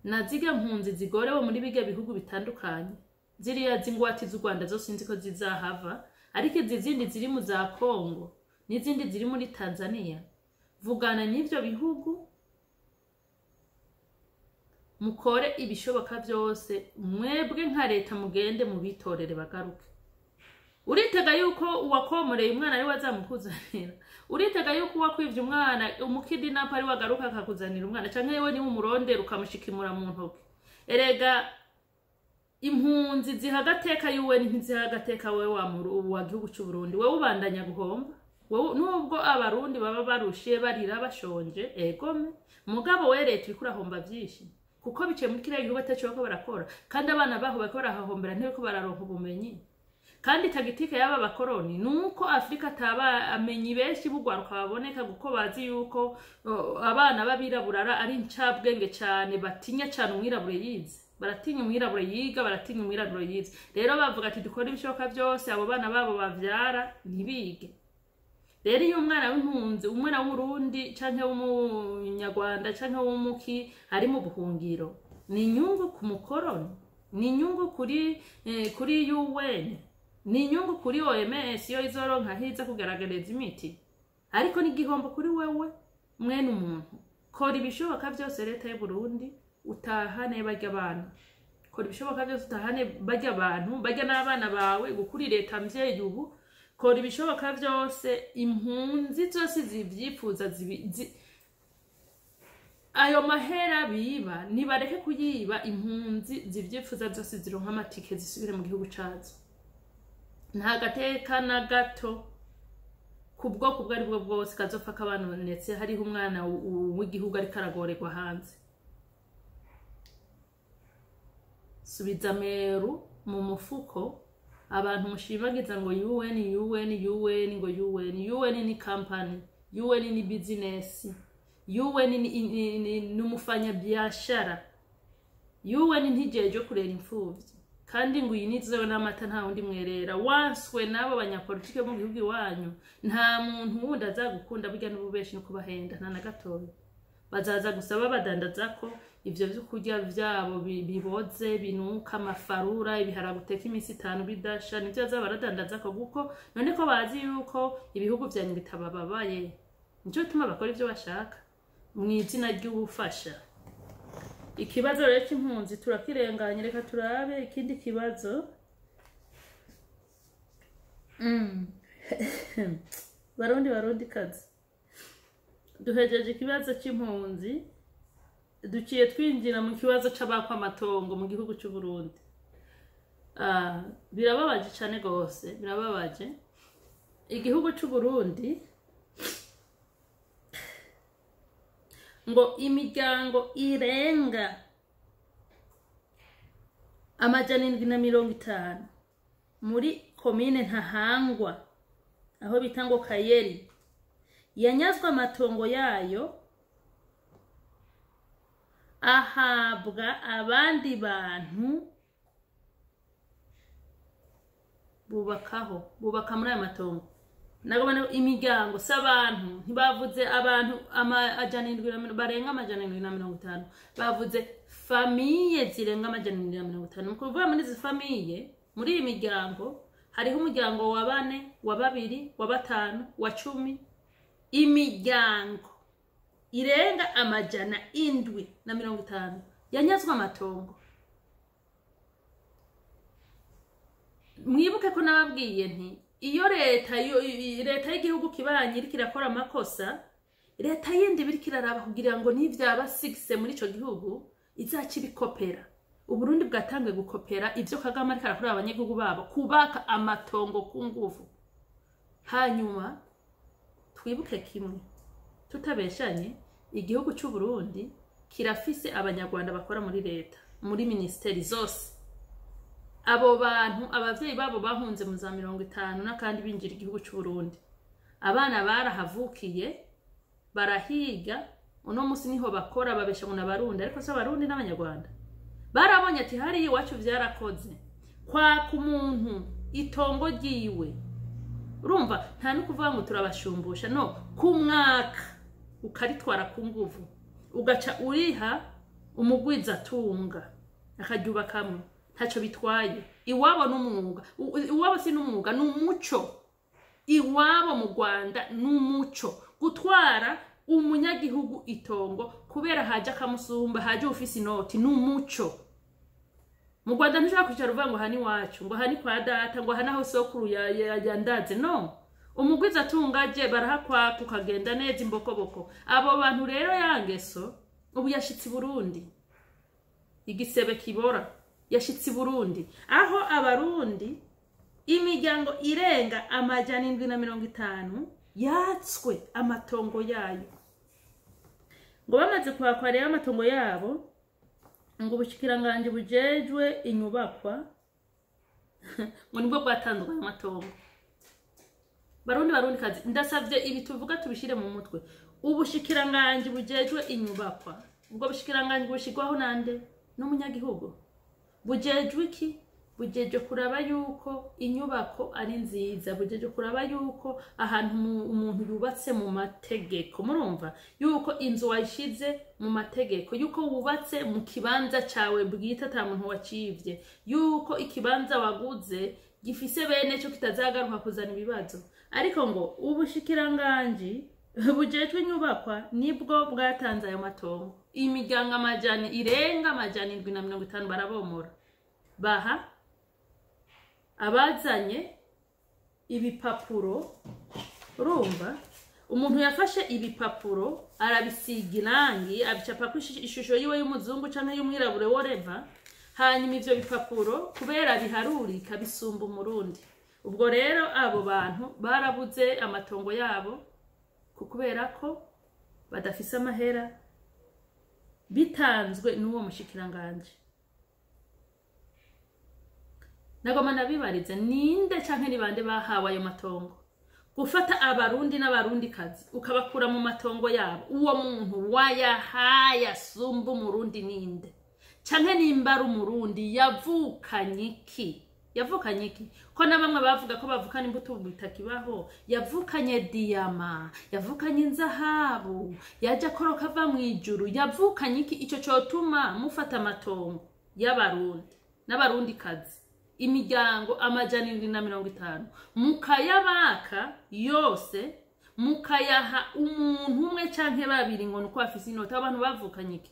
Speaker 1: na zirya mpunzi zigorewe muri birya bihugu bitandukanye, ziriya z'ingwati z'u Rwanda zo sinzi ko zizahava, ariko izi zindi ziri mu za Kongo n'izindi ziri muri Tanzania, vugana n'ivyo bihugu, mukore ibishoboka byose mwebwe nka leta, mugende mubitorere bagaruke. Uritega yuko uwakomoreye umwana ari we azamukuzanira? Uritega yuko uwakwivye umwana, umukidnapper, ari we agaruka akakuzanira umwana, canke yewe niwe umurondera ukamushikimura mu ntoke? Erega impunzi ziha agateka UN, ntiziha agateka wewe wa gihugu c'u Burundi. Wewe ubandanya guhomba. Wewe nubwo Abarundi baba barushe, barira, bashonje, egome, mugabo we leta uriko urahomba vyinshi, kuko biciye muri kiriya gihugu ataco bariko barakora, kandi abana baho bariko barahahombera, ntibiko bararonka ubumenyi. Kandi tactique y'aba bakoroni nuko Afrika ataba amenyi benshi bugwaruka baboneka, kuko bazi yuko abana b'abirabura ari incabwenge cane, batinya cane umwirabure yize, baratinya umwirabure yiga, baratinya umwirabure yize. Rero bavuga ati dukora ibishoboka byose abo bana babo bavyara ntibige. Rero iyo umwana w'impunzi, umwana w'Umurundi canke w'Umunyarwanda canke w'umuki ari mu buhungiro, ni inyungu ku mukoroni, ni inyungu kuri UN, ni inyungu kuri OMS iyo izoronka hiza kugaragariza imiti, ariko ni igihombo kuri wewe mwene umuntu. Kora ibishoboka byose, leta y'u Burundi, utahane barya abana. Kora ibishoboka byose utahane barya abantu, barya n'abana bawe gukuri leta mvyeyi. Ubu kora ibishoboka byose impunzi zose zivyifuza ayo mahera biba nibareke kuyiba, impunzi zivyifuza zose zironka amatike zisubire mu gihugu cazo. Nta gateka na gato ku bwoko ubwo ari bwo bwose kazopfa kabanonetse hariho umwana w'igihugu ariko aragorerwa hanze. Subiza ameru mu mufuko. Abantu mushimagiza ngo UN, UN, UN, ngo UN, UN ni company, UN ni business, UN ni umufanyabiashara. UN ntijeje kurera imfuvyi, kandi ngo iyi nizewe n'amata nta wundi mwerera. Wanswe n'abo banyapolitike bo mu gihugu iwanyu, nta muntu wundi azagukunda. Burya n'ububeshi no kubahenda, nta na gatoya. Bazaza gusa babadandaza ko ivyo vyo kurya vyabo biboze, binuka, amafarura, ibiharage uteka iminsi 5 bidasha, nivyo baza baradandaza ko. Kuko none ko bazi yuko ibihugu vyanyu bitabababaye, nico gituma bakora ivyo bashaka mw'izina ry'ubufasha. Ikibazo rero c'impunzi turakirenganye, reka turabe ikindi kibazo. Barundi, Barundi kazi, duhejeje ikibazo c'impunzi, duciye twinjira mu kibazo c'abakwa amatongo mu gihugu c'u Burundi. Birababaje cane gose, birababaje. Igihugu c'u Burundi ngo imiryango irenga 750 muri komine Ntahangwa, aho bita ngo Kayeri. Yanyazwe amatongo yayo, ahabwa abandi bantu bubakaho, bubaka muri aya matongo. Nagomba imiryango, si abantu, ntibavuze abantu 700 barenga 750, bavuze famille zirenga 750. Mu kuvuga muri izi famille, muri iyi miryango, hariho umuryango wa 4, wa 2, wa 5, wa 10, imiryango irenga 750 yanyazwe amatongo. Mwibuke ko nababwiye nti iyo leta y'igihugu kibanyi iriko irakora amakosa, leta yindi biriko iraraba kugira ngo ntivyaba sigise muri ico gihugu izaca ibikopera. Uburundi bwatanguye gukopera ivyo Kagame ariko arakorera abanyagihugu babo, kubaka amatongo ku nguvu. Hanyuma twibuke kimwe, tutabeshanye, igihugu c'u Burundi kirafise abanyarwanda bakora muri leta, muri ministeri zose. Abo bantu abavyeyi babo bahunze mu za 50 n'akandi binjira igihugu c'u Burundi. Abana barahavukiye, barahiga, uno musi niho bakora, babesha ngo n'abarundi, ariko si abarundi n'abanyarwanda. Barabonye ati hariya iwacu vyarakoze, kwaka umuntu itongo ryiwe. Urumva nta no kuvuga ngo turabashumbusha, no kumwaka ukaritwara ku nguvu, ugaca uriha umugwizatunga akaryubakamwe, ntaco bitwaye. Iwabo n'umwuga, iwabo si n'umwuga, n'umuco. Iwabo mu Rwanda n'umuco gutwara umunyagihugu itongo kubera haje akamusumba, haje ufise inoti, n'umuco. Mu Rwanda ntushobora kwicara uvuga ngo hani wacu, ngo hani kwa data, ngo hani aho sokuru yandaze. No, umugwizatunga aje barahakwaka ukagenda neza imbokoboko. Abo bantu rero yangeso ubu yashitse i Burundi, igisebe kibora yashitse i Burundi, aho abarundi imiryango irenga 750 yatswe amatongo yayo. Ngo bamaze kwakwa rero amatongo yabo, ngo ubushikiranganje bujejwe inyubakwa ngo nibwo bwatanzwe ayo matongo. Barundi barundi kazi, ndasavye ibi tuvuga tubishire mu mutwe. Ubushikiranganje bujejwe inyubakwa, ubwo bushikiranganje bushigwaho nande? N'umunyagihugu. Bujejwe iki? Bujeje kuraba yuko inyubako ari nziza, bujeje kuraba yuko ahantu umuntu yubatse mu mategeko, murumva yuko inzu wayishize mu mategeko, yuko wubatse mu kibanza cawe bwite ata muntu wacivye, yuko ikibanza waguze gifise bene cyo kitazagaruka kuzana ibibazo. Ariko ngo ubushikiranganje bujejwe inyubakwa nibwo bwatanze ayo matongo. Imiryango amajana irenga 750 barabomora, baha abazanye ibipapuro. Urumva umuntu yafashe ibipapuro arabisiga irangi, abicapa ku ishusho yiwe y'umuzungu canke y'umwirabure whatever, hanyuma ivyo bipapuro kubera biharurika bisumba umurundi. Ubwo rero abo bantu barabuze amatongo yabo kubera ko badafise amahera, bitanzwe n'uwo mushikiranganje. Nagoma nabibarize, ninde canke ni bande bahawe ayo matongo? Gufata abarundi n'abarundi kazi ukabakura mu matongo yabo, uwo muntu wayahaye asumba umurundi ninde? Canke nimba ari umurundi yavukanye iki? Yavukanye iki? Ko na bamwe bavuga ko bavukana imbuto bitakibaho, yavukanye diyama, yavukanye inzahabu, yaje akoroka ava mu ijuru, yavukanye iki? Ico cotuma mufata amatongo y'abarundi n'abarundi kazi, imiryango 750 mukayabaka yose, mukayaha umuntu umwe canke babiri ngo nuko afise inota. Abantu bavukanye iki?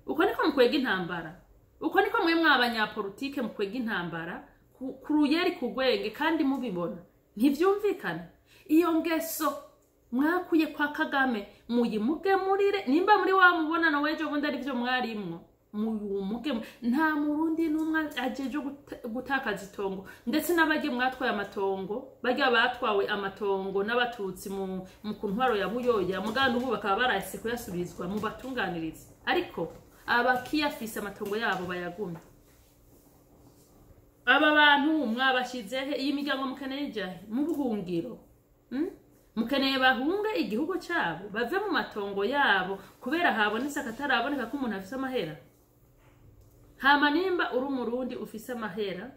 Speaker 1: Uko niko mukwega intambara, uko niko mwe mwabanyapolitike mukwega intambara ku ruyeri kugwenge, kandi mubibona ntivyumvikana. Iyo ngeso mwakuye kwa Kagame muyimugemurire, nimba muri wa mubonano w'ejo bundi ari vyo mwarimwo, muyumuge. Nta murundi n'umwe ajeje gutakaza itongo, ndetse n'abagiye mwatwaye amatongo, barya batwawe amatongo n'abatutsi mu kuntwaro ya Buyoya, muganda ubu bakaba barahise kuyasubizwa, mubatunganirize. Ariko abakiyafise amatongo yabo bayagumye. Aba bantu mwabashizehe? Iyi miryango mukeneye ijahe? Mu buhungiro. Mukeneye bahunge igihugu cyabo, bave mu matongo yabo kubera habonetse akataraboneka ko umuntu afise amahera? Hama nimba uri Umurundi ufise amahera,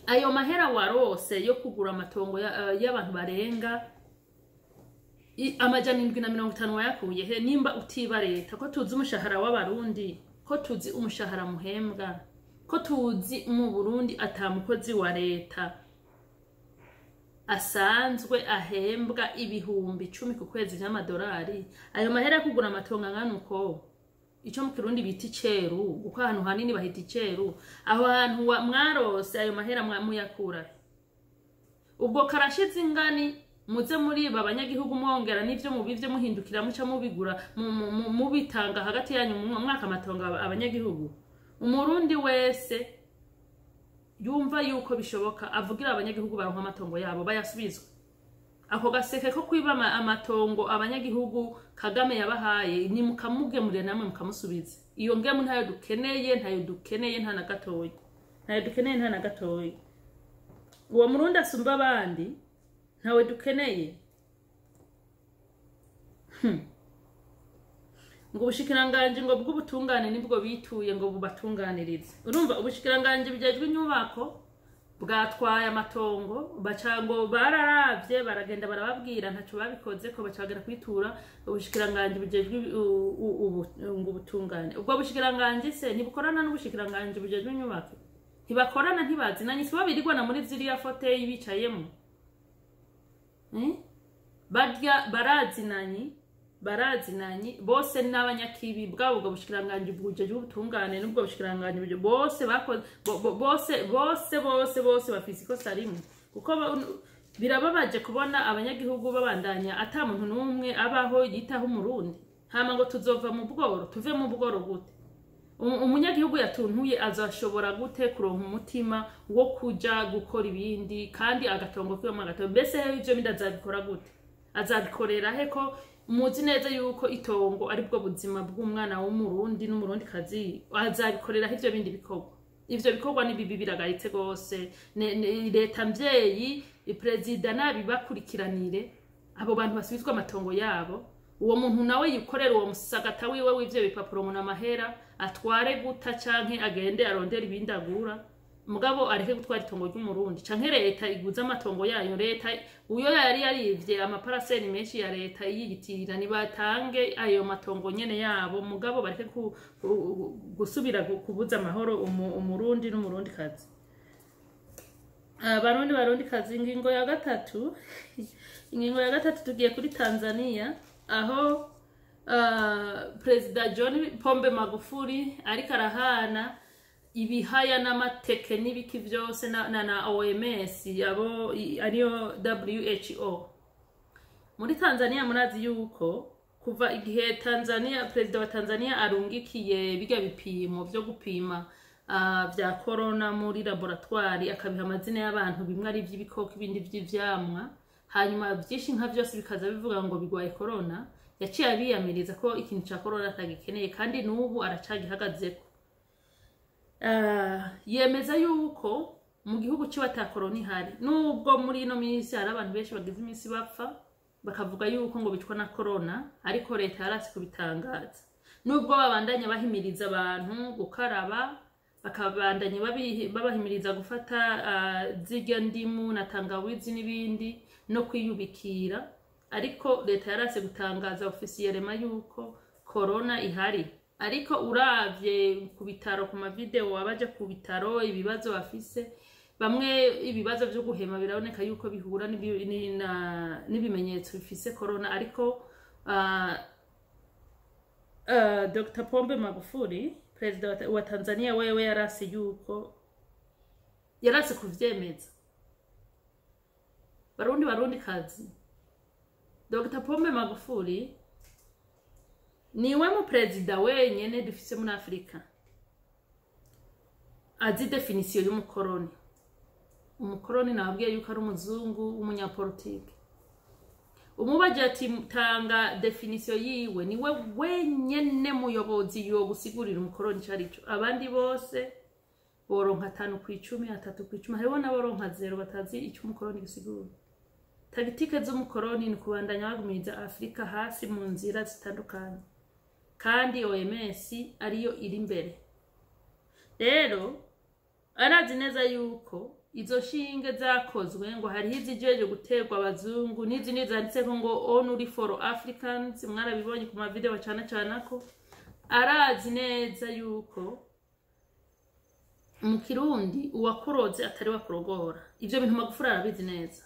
Speaker 1: ayo mahera warose yo kugura amatongo y'abantu barenga 750 wayakuye he, nimba utiba leta? Ko tuzi umushahara w'Abarundi, ko tuzi umushahara muhembwa, ko tuzi mu Burundi ata mukozi wa leta asanzwe ahembwa 10,000 ku kwezi vy'amadolari, ayo mahera yo kugura amatongo angana uko, ico mu Kirundi bita iceru, kuko ahantu hanini bahita iceru, aho hantu mwarose ayo mahera muyakura he? Ubwo karashize ingani muze muriba abanyagihugu, mwongera n'ivyo mubivye, muhindukira muca mubigura, mubitanga hagati yanyu, mu mwaka amatongo abanyagihugu. Umurundi wese yumva yuko bishoboka avugira abanyagihugu baronka amatongo yabo, bayasubizwe. Ako gaseke ko kwiba amatongo abanyagihugu Kagame yabahaye, ni mukamugemurire namwe mukamusubiza. Iyo ngemu ntayo dukeneye, ntayo dukeneye, nta na gatoya, ntayo dukeneye, nta na gatoya. Uwo Murundi asumba abandi ntawe dukeneye. Ngo ubushikiranganji ngo bw'ubutungane nibwo bituye ngo bubatunganirize. Urumva, ubushikiranganji bujejwe inyubako bwatwaye amatongo, baca ngo bararavye, baragenda barababwira, ntaco babikoze ko, baca bagera kwitura ubushikiranganji bujejwe ngo ubutungane. Ubwo bushikiranganji se ntibukorana n'ubushikiranganji bujejwe inyubako? Ntibakorana, ntibazinanye? Sibo birigwana muri ziriya fauteuils bicayemo? Eh? Barya barazinanye, barazinanye bose n'abanyakibi bwabo. Ubwo bushikiranganji bwujejwe ubutungane n'ubwo bushikiranganji bose bakoze bose bose bose bose bafise ikosa rimwe, kuko birababaje kubona abanyagihugu babandanya ata muntu n'umwe abaho yitaho Umurundi. Hama ngo tuzova mu bworo, tuve mu bworo gute? Umunyagihugu yatuntuye azashobora gute kuronka umutima wo kuja gukora ibindi kandi agatongo kiwe agatongo? Mbese he ivyo bindi azabikora gute? Azabikorera he, ko muzi neza yuko itongo ari bwo buzima bw'umwana w'Umurundi n'Umurundikazi? Azabikorera he ivyo bindi bikorwa? Ivyo bikorwa ni bibi, biragayitse gose. Leta mvyeyi, perezida, nabibakurikiranire, abo bantu basubizwe amatongo yabo. Uwo muntu nawe yikorera uwo musagata wiwe w'ivyo bipapuro ngo n'amahera, atware guta canke agende arondere ibindi agura, mugabo areke gutwara itongo ry'Umurundi, canke leta iguze amatongo yayo. Leta uyo yari yarivye amaparaseri menshi ya leta yiyitirira, nibatange ayo matongo nyene yabo, mugabo bareke gusubira kubuza amahoro Umurundi n'Umurundikazi. Barundi, Barundi kazi, ingingo ya gatatu, ingingo ya gatatu, tugiye kuri Tanzania, aho Perezida John Pombe Magufuli ariko arahana ibihaya n'amateke n'ibiki vyose na OMS abo ariyo WHO muri Tanzania. Murazi yuko kuva igihe Tanzania, perezida wa Tanzania arungikiye birya bipimo vyo gupima vya corona muri laboratoire, akabiha amazina y'abantu, bimwe ari ivy'ibikoko, ibindi vy'ivyamwa, hanyuma vyinshi nka vyose bikaza bivuga ngo bigwaye corona, yaciye abiyamiriza ko ikintu ca corona atagikeneye, kandi n'ubu aracagihagazeko. Yemeza yuko mu gihugu ciwe ata corona ihari, nubwo muri ino minsi hari abantu benshi bagize iminsi bapfa, bakavuga yuko ngo bicwa na corona, ariko leta yarasi kubitangaza, nubwo babandanya bahimiriza abantu gukaraba, bakabandanya babahimiriza gufata zirya ndimu na tangawizi n'ibindi no kwiyubikira, ariko leta yarase gutangaza officiellement yuko corona ihari. Ariko uravye ku bitaro, ku mavideo abaje ku bitaro, ibibazo bafise bamwe, ibibazo vyo guhema, biraboneka yuko bihura n'ibimenyetso bifise corona. Ariko Dr Pombe Magufuli, perezida wa Tanzania, wewe yarase yuko yarase kuvyemeza. Barundi, Barundi kazi, Dr Pombe Magufuli niwe mu perezida wenyene dufise muri Afurika azi définition y'umukoroni. Umukoroni nababwiye yuko ari umuzungu w'umunyapolitike. Umubaje ati tanga définition yiwe, niwe wenyene muyobozi yo gusigurira umukoroni ico arico. Abandi bose boronka 5 ku 10, 3 ku 10, hariho n'aboronka 0, batazi ico umukoroni gisigura. Tactique z'umukoroni ni kubandanya bagumiriza Afurika hasi mu nzira zitandukanye, kandi OMS ariyo iri imbere. Rero arazi neza yuko izo shinge zakozwe ngo hariho izijeje guterwa abazungu n'izindi zanditseko ngo "Only for Africans". Mwarabibonye ku mavideo cane cane ko arazi neza yuko mu Kirundi uwakuroze atari wakurogora. Ivyo bintu Magufuli arabizi neza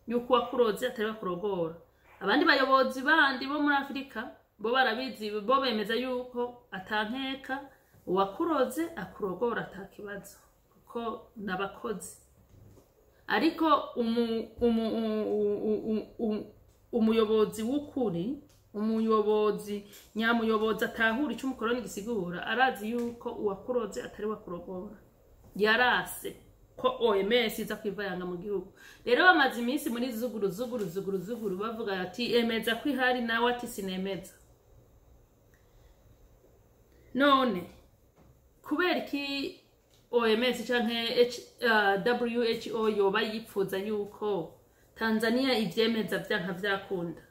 Speaker 1: yuko uwakuroze atari wakurogora. Abandi bayobozi bandi bo muri Afurika bo barabizi, bo bemeza yuko atankeka uwakuroze akurogora atakibazo kuko n'abakozi. Ariko umuyobozi w'ukuri, umuyobozi nyamuyobozi atahura icyo umukoroni gisigura, arazi yuko uwakuroze atari wakurogora. Yarase ko OMS iza kwivayanga mu gihugu. Rero bamaze iminsi muri zuguru zuguru zuguru zuguru, bavuga ati emeza ko ihari, nawe ati sinemeza. None kubera iki OMS canke WHO yoba yipfuza yuko Tanzania ivyemeza vyanka vyakunda?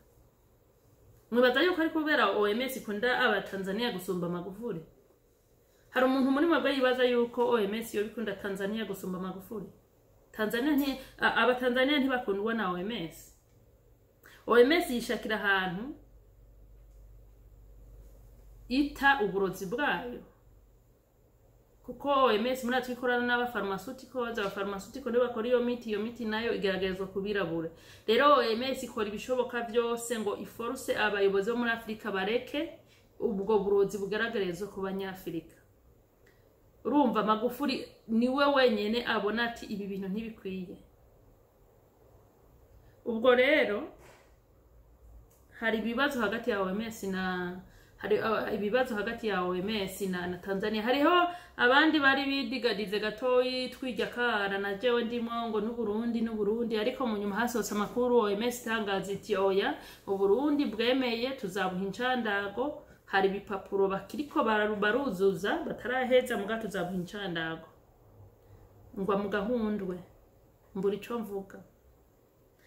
Speaker 1: Mwibaza yuko ari kubera OMS ikunda abatanzania gusumba Magufuli? Hari umuntu muri mwebwe yibaza yuko OMS yoba ikunda Tanzania gusumba Magufuli? Tanzania nti abatanzania ntibakundwa na OMS. OMS yishakira ahantu ita uburozi bwayo, kuko OMS muri ikorana n'aba pharmaceuticals. Aba pharmaceutical nibo bakora iyo miti. Iyo miti nayo igeragezwa kubirabura. Rero OMS ikora ibishoboka byose ngo iforce abayobozi bo muri Afurika bareke ubwo burozi bugaragarizwa ku banyafurika. Urumva Magufuli niwe wenyene abona ati ibi bintu ntibikwiye. Ubwo rero hari ibibazo hagati ya OMS na hari ibibazo hagati ya OMS na Tanzania. Hariho abandi bari bidigadize gatoyi twijya kara na jewe ndimwo ngo n'Uburundi n'Uburundi, ariko mu nyuma hasohotse amakuru, OMS itangaza iti oya, Uburundi bwemeye tuzabuha incandago. Hari ibipapuro bakiriko baruzuza bataraheza, muga tuzabuha incandago. Ngwa mu gahundwe, mbura ico mvuga.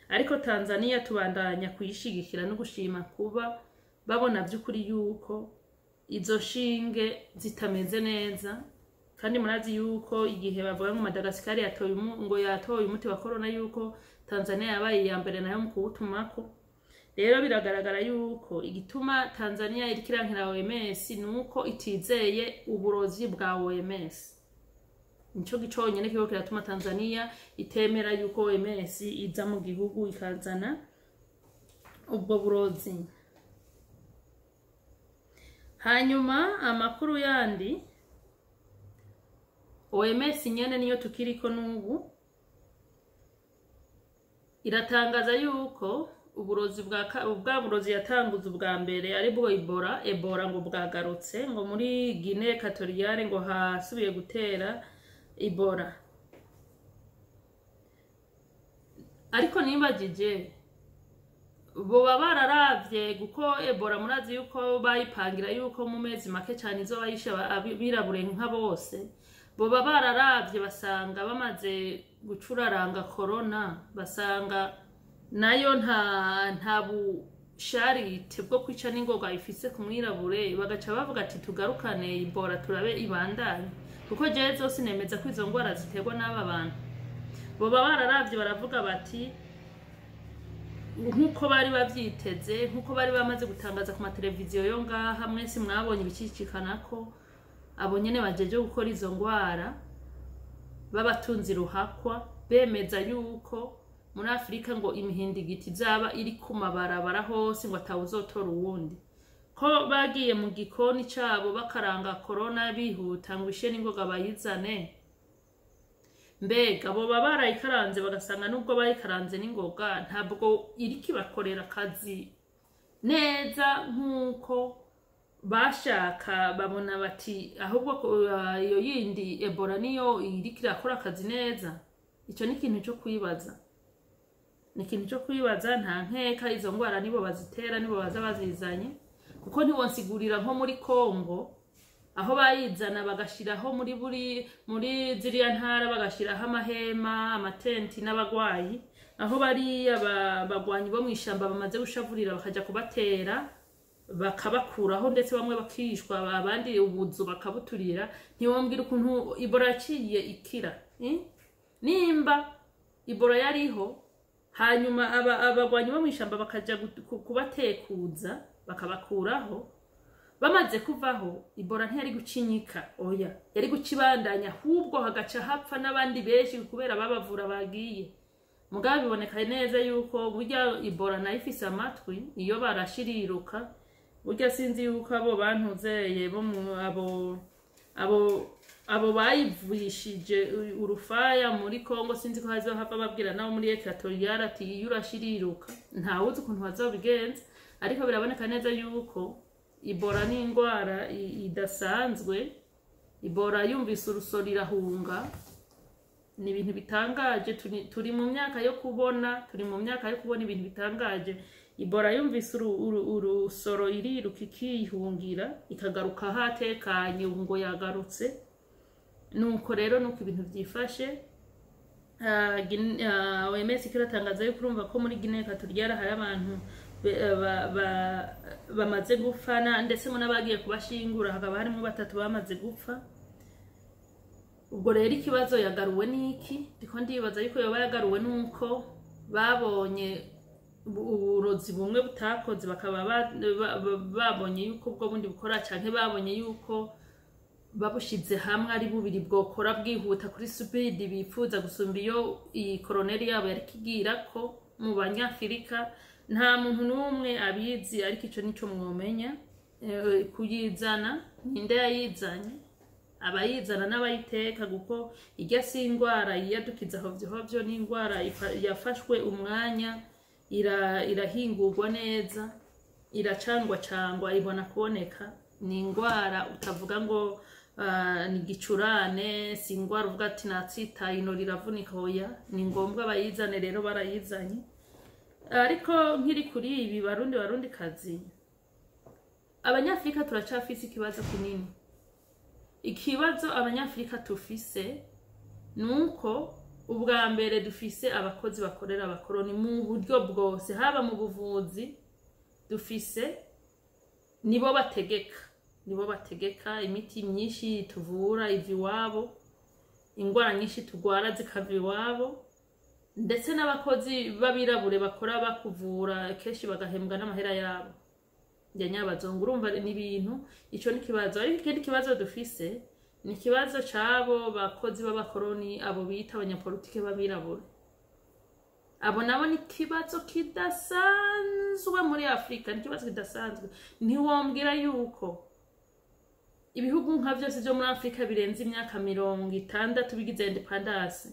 Speaker 1: Ariko Tanzania tubandanya kuyishigikira no gushima kuba babona by'ukuri yuko izo shinge zitameze neza. Kandi murazi yuko igihe bavuga ngo Madagascar yatoye ngo yatoye umuti wa corona, yuko Tanzania yabaye iya mbere nayo mu kuwutumako. Rero biragaragara yuko igituma Tanzania iriko irankira OMS nuko itizeye uburozi bwa OMS. Nico giconyene kiriko kiratuma Tanzania itemera yuko OMS iza mu gihugu ikazana ubwo burozi. Hanyuma amakuru yandi, OMS nyene niyo tukiriko n'ubu, iratangaza yuko uburozi bwa burozi yatanguze ubwa mbere, ari bwo Ebola, Ebola ngo bwagarutse, ngo muri Guinée Equatoriale ngo hasubiye gutera Ebola. Ariko nibagije boba bararavye kuko Ebola murazi yuko bayipangira yuko mu mezi make cyane izo bayishe abirabure nka bose. Boba bararavye basanga bamaze gucuraranga corona, basanga nayo nta busharite bwo kwica n'ingoga ifise ku mwirabure, bagaca bavuga ati tugarukane Ebola turabe ibandanye, kuko jewe zose nemeza ko izo ngwara ziterwa n'aba bantu. Boba bararavye baravuga bati nkuko bari bavyiteze, nkuko bari bamaze gutangaza ku mateleviziyo yo ngaha, mwese mwabonye ibicicikanako abo nyene bajeje gukora izo ngwara b'abatunzi ruhakwa bemeza yuko muri Afurika ngo imihindigiti izaba iri ku mabarabara hose, ngo atawuzotora uwundi, ko bagiye mu gikoni cabo bakaranga corona bihuta ngo ishe n'ingoga bayizane. Mbega boba barayikaranze bagasanga nubwo bayikaranze n'ingoga ntabwo iriko ibakorera akazi neza nk'uko bashaka, babona bati ahubwo iyo yindi Ebola niyo iriko irakora akazi neza? Ico ni ikintu cyo kwibaza, ni ikintu cyo kwibaza. Nta nkeka izo ngwara nibo bazitera, nibo baza bazizanye, kuko ntiwonsigurira nko muri Kongo. Aho bayizana bagashiraho muri buri muri ziriya ntara, bagashiraho amahema, amatenti n'abagwayi, aho bariya bagwanyi bo mw'ishamba bamaze gushavurira bakaja kubatera, bakabakuraho, ndetse bamwe bakishwa, abandi ubuzu bakabuturira. Ntiwombwira ukuntu Ebola yaciye ikira, eh? Nimba Ebola yariho, hanyuma abagwanyi bo mw'ishamba bakaja kubatekuza, bakabakuraho, bamaze kuvaho, Ebola ntiyari gucinyika, oya, yari gucibandanya, ahubwo hagaca hapfa n'abandi benshi kubera babavura bagiye. Mugabo biboneka neza yuko burya Ebola nayo ifise amatwi, iyo barashiriruka. Burya sinzi yuko abo bantuzeye bo mu abo bayivurishije urufaya muri Congo, sinzi ko hazohava babwira nabo muri Equatorial ati iyo urashiriruka. Ntawuzi ukuntu bazobigenza, ariko biraboneka neza yuko Ebola ni indwara idasanzwe. Ebola yumvise urusoro irahunga. Ni ibintu bitangaje. Turi mu myaka yo kubona, turi mu myaka yo kubona ibintu bitangaje. Ebola yumvise urusoro iriruka, ikihungira, ikagaruka hatekanye, ubu ngo yagarutse. Nuko rero nuko ibintu vyifashe. OMS iratangaza yuko, urumva ko muri Guinea Equatoriale hari abantu bamaze gupfa, ndetse ngo n'abagiye kubashingura hakaba harimo batatu bamaze gupfa. Ubwo rero ikibazo, yagaruwe n'iki? Ndiko ndibaza yuko yoba yagaruwe n'uko babonye uburozi bumwe butakoze, bakaba babonye yuko ubwo bundi bukora, canke babonye yuko babushize hamwe ari bubiri bwokora bwihuta kuri speed bifuza gusumba iyo iyi koroneri yabo yari kigira ko mu Banyafurika. Nta muntu n'umwe abizi, ariko ico nico mwomenya. Kuyizana, ninde yayizanye? Abayizana n'abayiteka, kuko irya si indwara yiyadukiza hovyo hovyo, ni indwara yafashwe umwanya, irahingurwa neza, iracangwa cangwa, ibona kuboneka. Ni indwara utavuga ngo ni gicurane, si indwara uvuga ati natsitaye ino riravunika, oya. Ni ngombwa bayizane, rero barayizanye. Ariko nkiri kuri ibi, Barundi, Barundi kazi, Abanyafurika turacafise ikibazo kinini. Ikibazo Abanyafurika tufise nuko ubwa mbere dufise abakozi bakorera abakoroni mu buryo bwose, haba mu buvuzi dufise, nibo bategeka, nibo bategeka imiti myinshi tuvura iva iwabo, ingwara nyinshi tugwara zikava iwabo, ndetse n'abakozi b'abirabure bakora bakuvura kenshi bagahembwa n'amahera yabo ya nyabazungu. Urumva ni ibintu, ico ni ikibazo. Ariko ikindi kibazo dufise ni ikibazo c'abo bakozi b'abakoroni, abo bita abanyapolitike b'abirabure. Abo nabo ni ikibazo kidasanzwe muri Afurika, ni ikibazo kidasanzwe. Ntiwombwira yuko ibihugu nka vyose vyo muri Afurika birenze imyaka 60 bigize indépendance,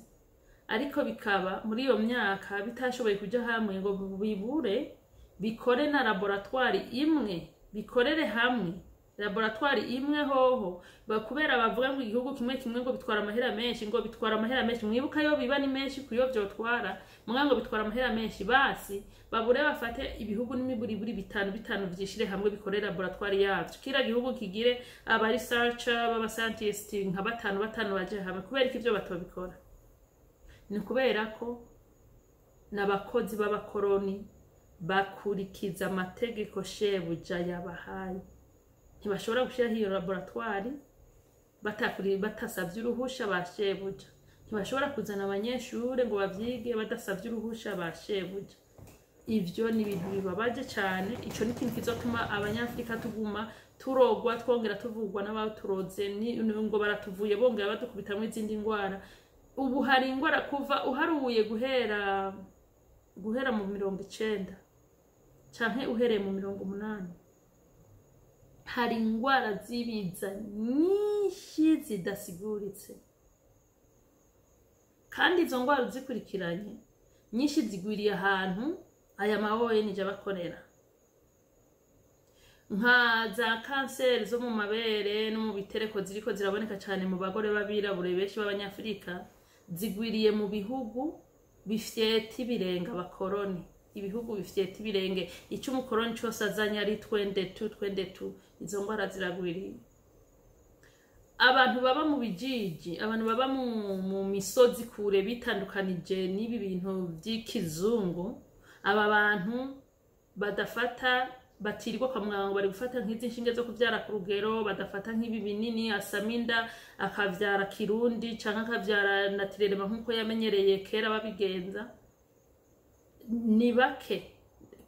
Speaker 1: ariko bikaba muri iyo myaka bitashoboye kuja hamwe ngo bibure bikore na laboratoire imwe, bikorere hamwe laboratoire imwe hoho. Kubera bavuga ngo igihugu kimwe kimwe ngo bitwara amahera menshi, ngo bitwara amahera menshi. Mwibuka yo biba ni menshi kuyo vyotwara muga ngo bitwara amahera menshi. Basi babure bafate ibihugu n'imiburiburi bitanu bitanu, vyishire hamwe, bikore laboratoire yavyo, kila gihugu kigire aba researcher b'aba scientist nka batanu batanu, baje hamwe. Kubera ko ivyo batobikora ni kubera ko n'abakozi b'abakoroni, bakurikiza amategeko shebuja yabahaye. Ntibashobora gushyiraho iyo laboratoire batasabye uruhusha ba shebuja, ntibashobora kuzana abanyeshure ngo bavyige badasabye uruhusha ba shebuja. Ivyo ni ibintu bibabaje cyane. Ico ni ikintu kizotuma Abanyafrika tuguma turogwa, twongera tuvugwa n'abaturoze, ngo baratuvuye, bongera badukubitamwo izindi ndwara. Ubu hari ingwara kuva uharuye guhera mu 90 canke uhereye mu 80, hari ingwara z'ibiza nyinshi zidasiguritse, kandi izo ngwara uzikurikiranye nyinshi zigwiriye ahantu aya ma ONG abakorera, nka za kanseri zo mu mabere no mu bitereko ziriko ziraboneka cyane mu bagore b'abirabure benshi b'Abanyafurika, zigwiriye mu bihugu bifyeta ibirenge abakoroni, ibihugu bifyeta ibirenge icyo umukoroni cyose azanye ari twende tu, twende tu. Izo ndwara ziragwiriye. Abantu baba mu bijiji, abantu baba mu misozi kure, bitandukanije n'ibi bintu by'ikizungu, aba bantu badafata, batirirwa kwa muganga ngo bari gufata nk'izi nshinge zo kuvyara ku rugero, badafata nk'ibi binini, asama inda akavyara kirundi canke akavyara naturellement nk'uko yamenyereye kera babigenza, ni bake.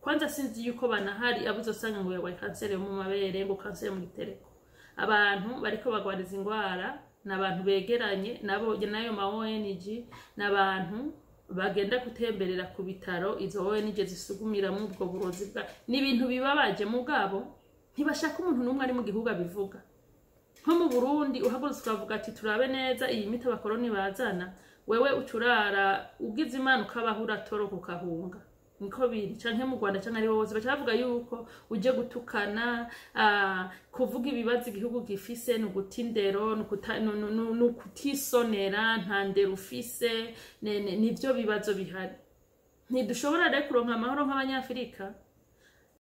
Speaker 1: Kwanza sinzi yuko banahari. Abo uzosanga ngo yarwaye kanseri yo mu mabere, ngo kanseri mu gitereko, abantu bariko bagwariza ingwara ni abantu begeranye nabo n'ayo ma ONG, ni abantu bagenda gutemberera ku bitaro izo ONG zisugumiramo ubwo burozi bwa. Ni ibintu bibabaje, mugabo ntibashaka umuntu n'umwe ari mu gihugu abivuga. Nko mu Burundi, uhagurutse ukavuga ati: "Turabe neza iyi miti abakoroni bazana", wewe ucurara ugize Imana ukabaho, uratoroka ukahunga. Niko biri canke mu Rwanda canke ariho hose, baca bavuga yuko uje gutukana, kuvuga ibibazo igihugu gifise ni uguta indero, ni ukutisonera, nta ndero ufise. Nivyo bibazo bihari. Ntidushobora rero kuronka amahoro nk'Abanyafurika.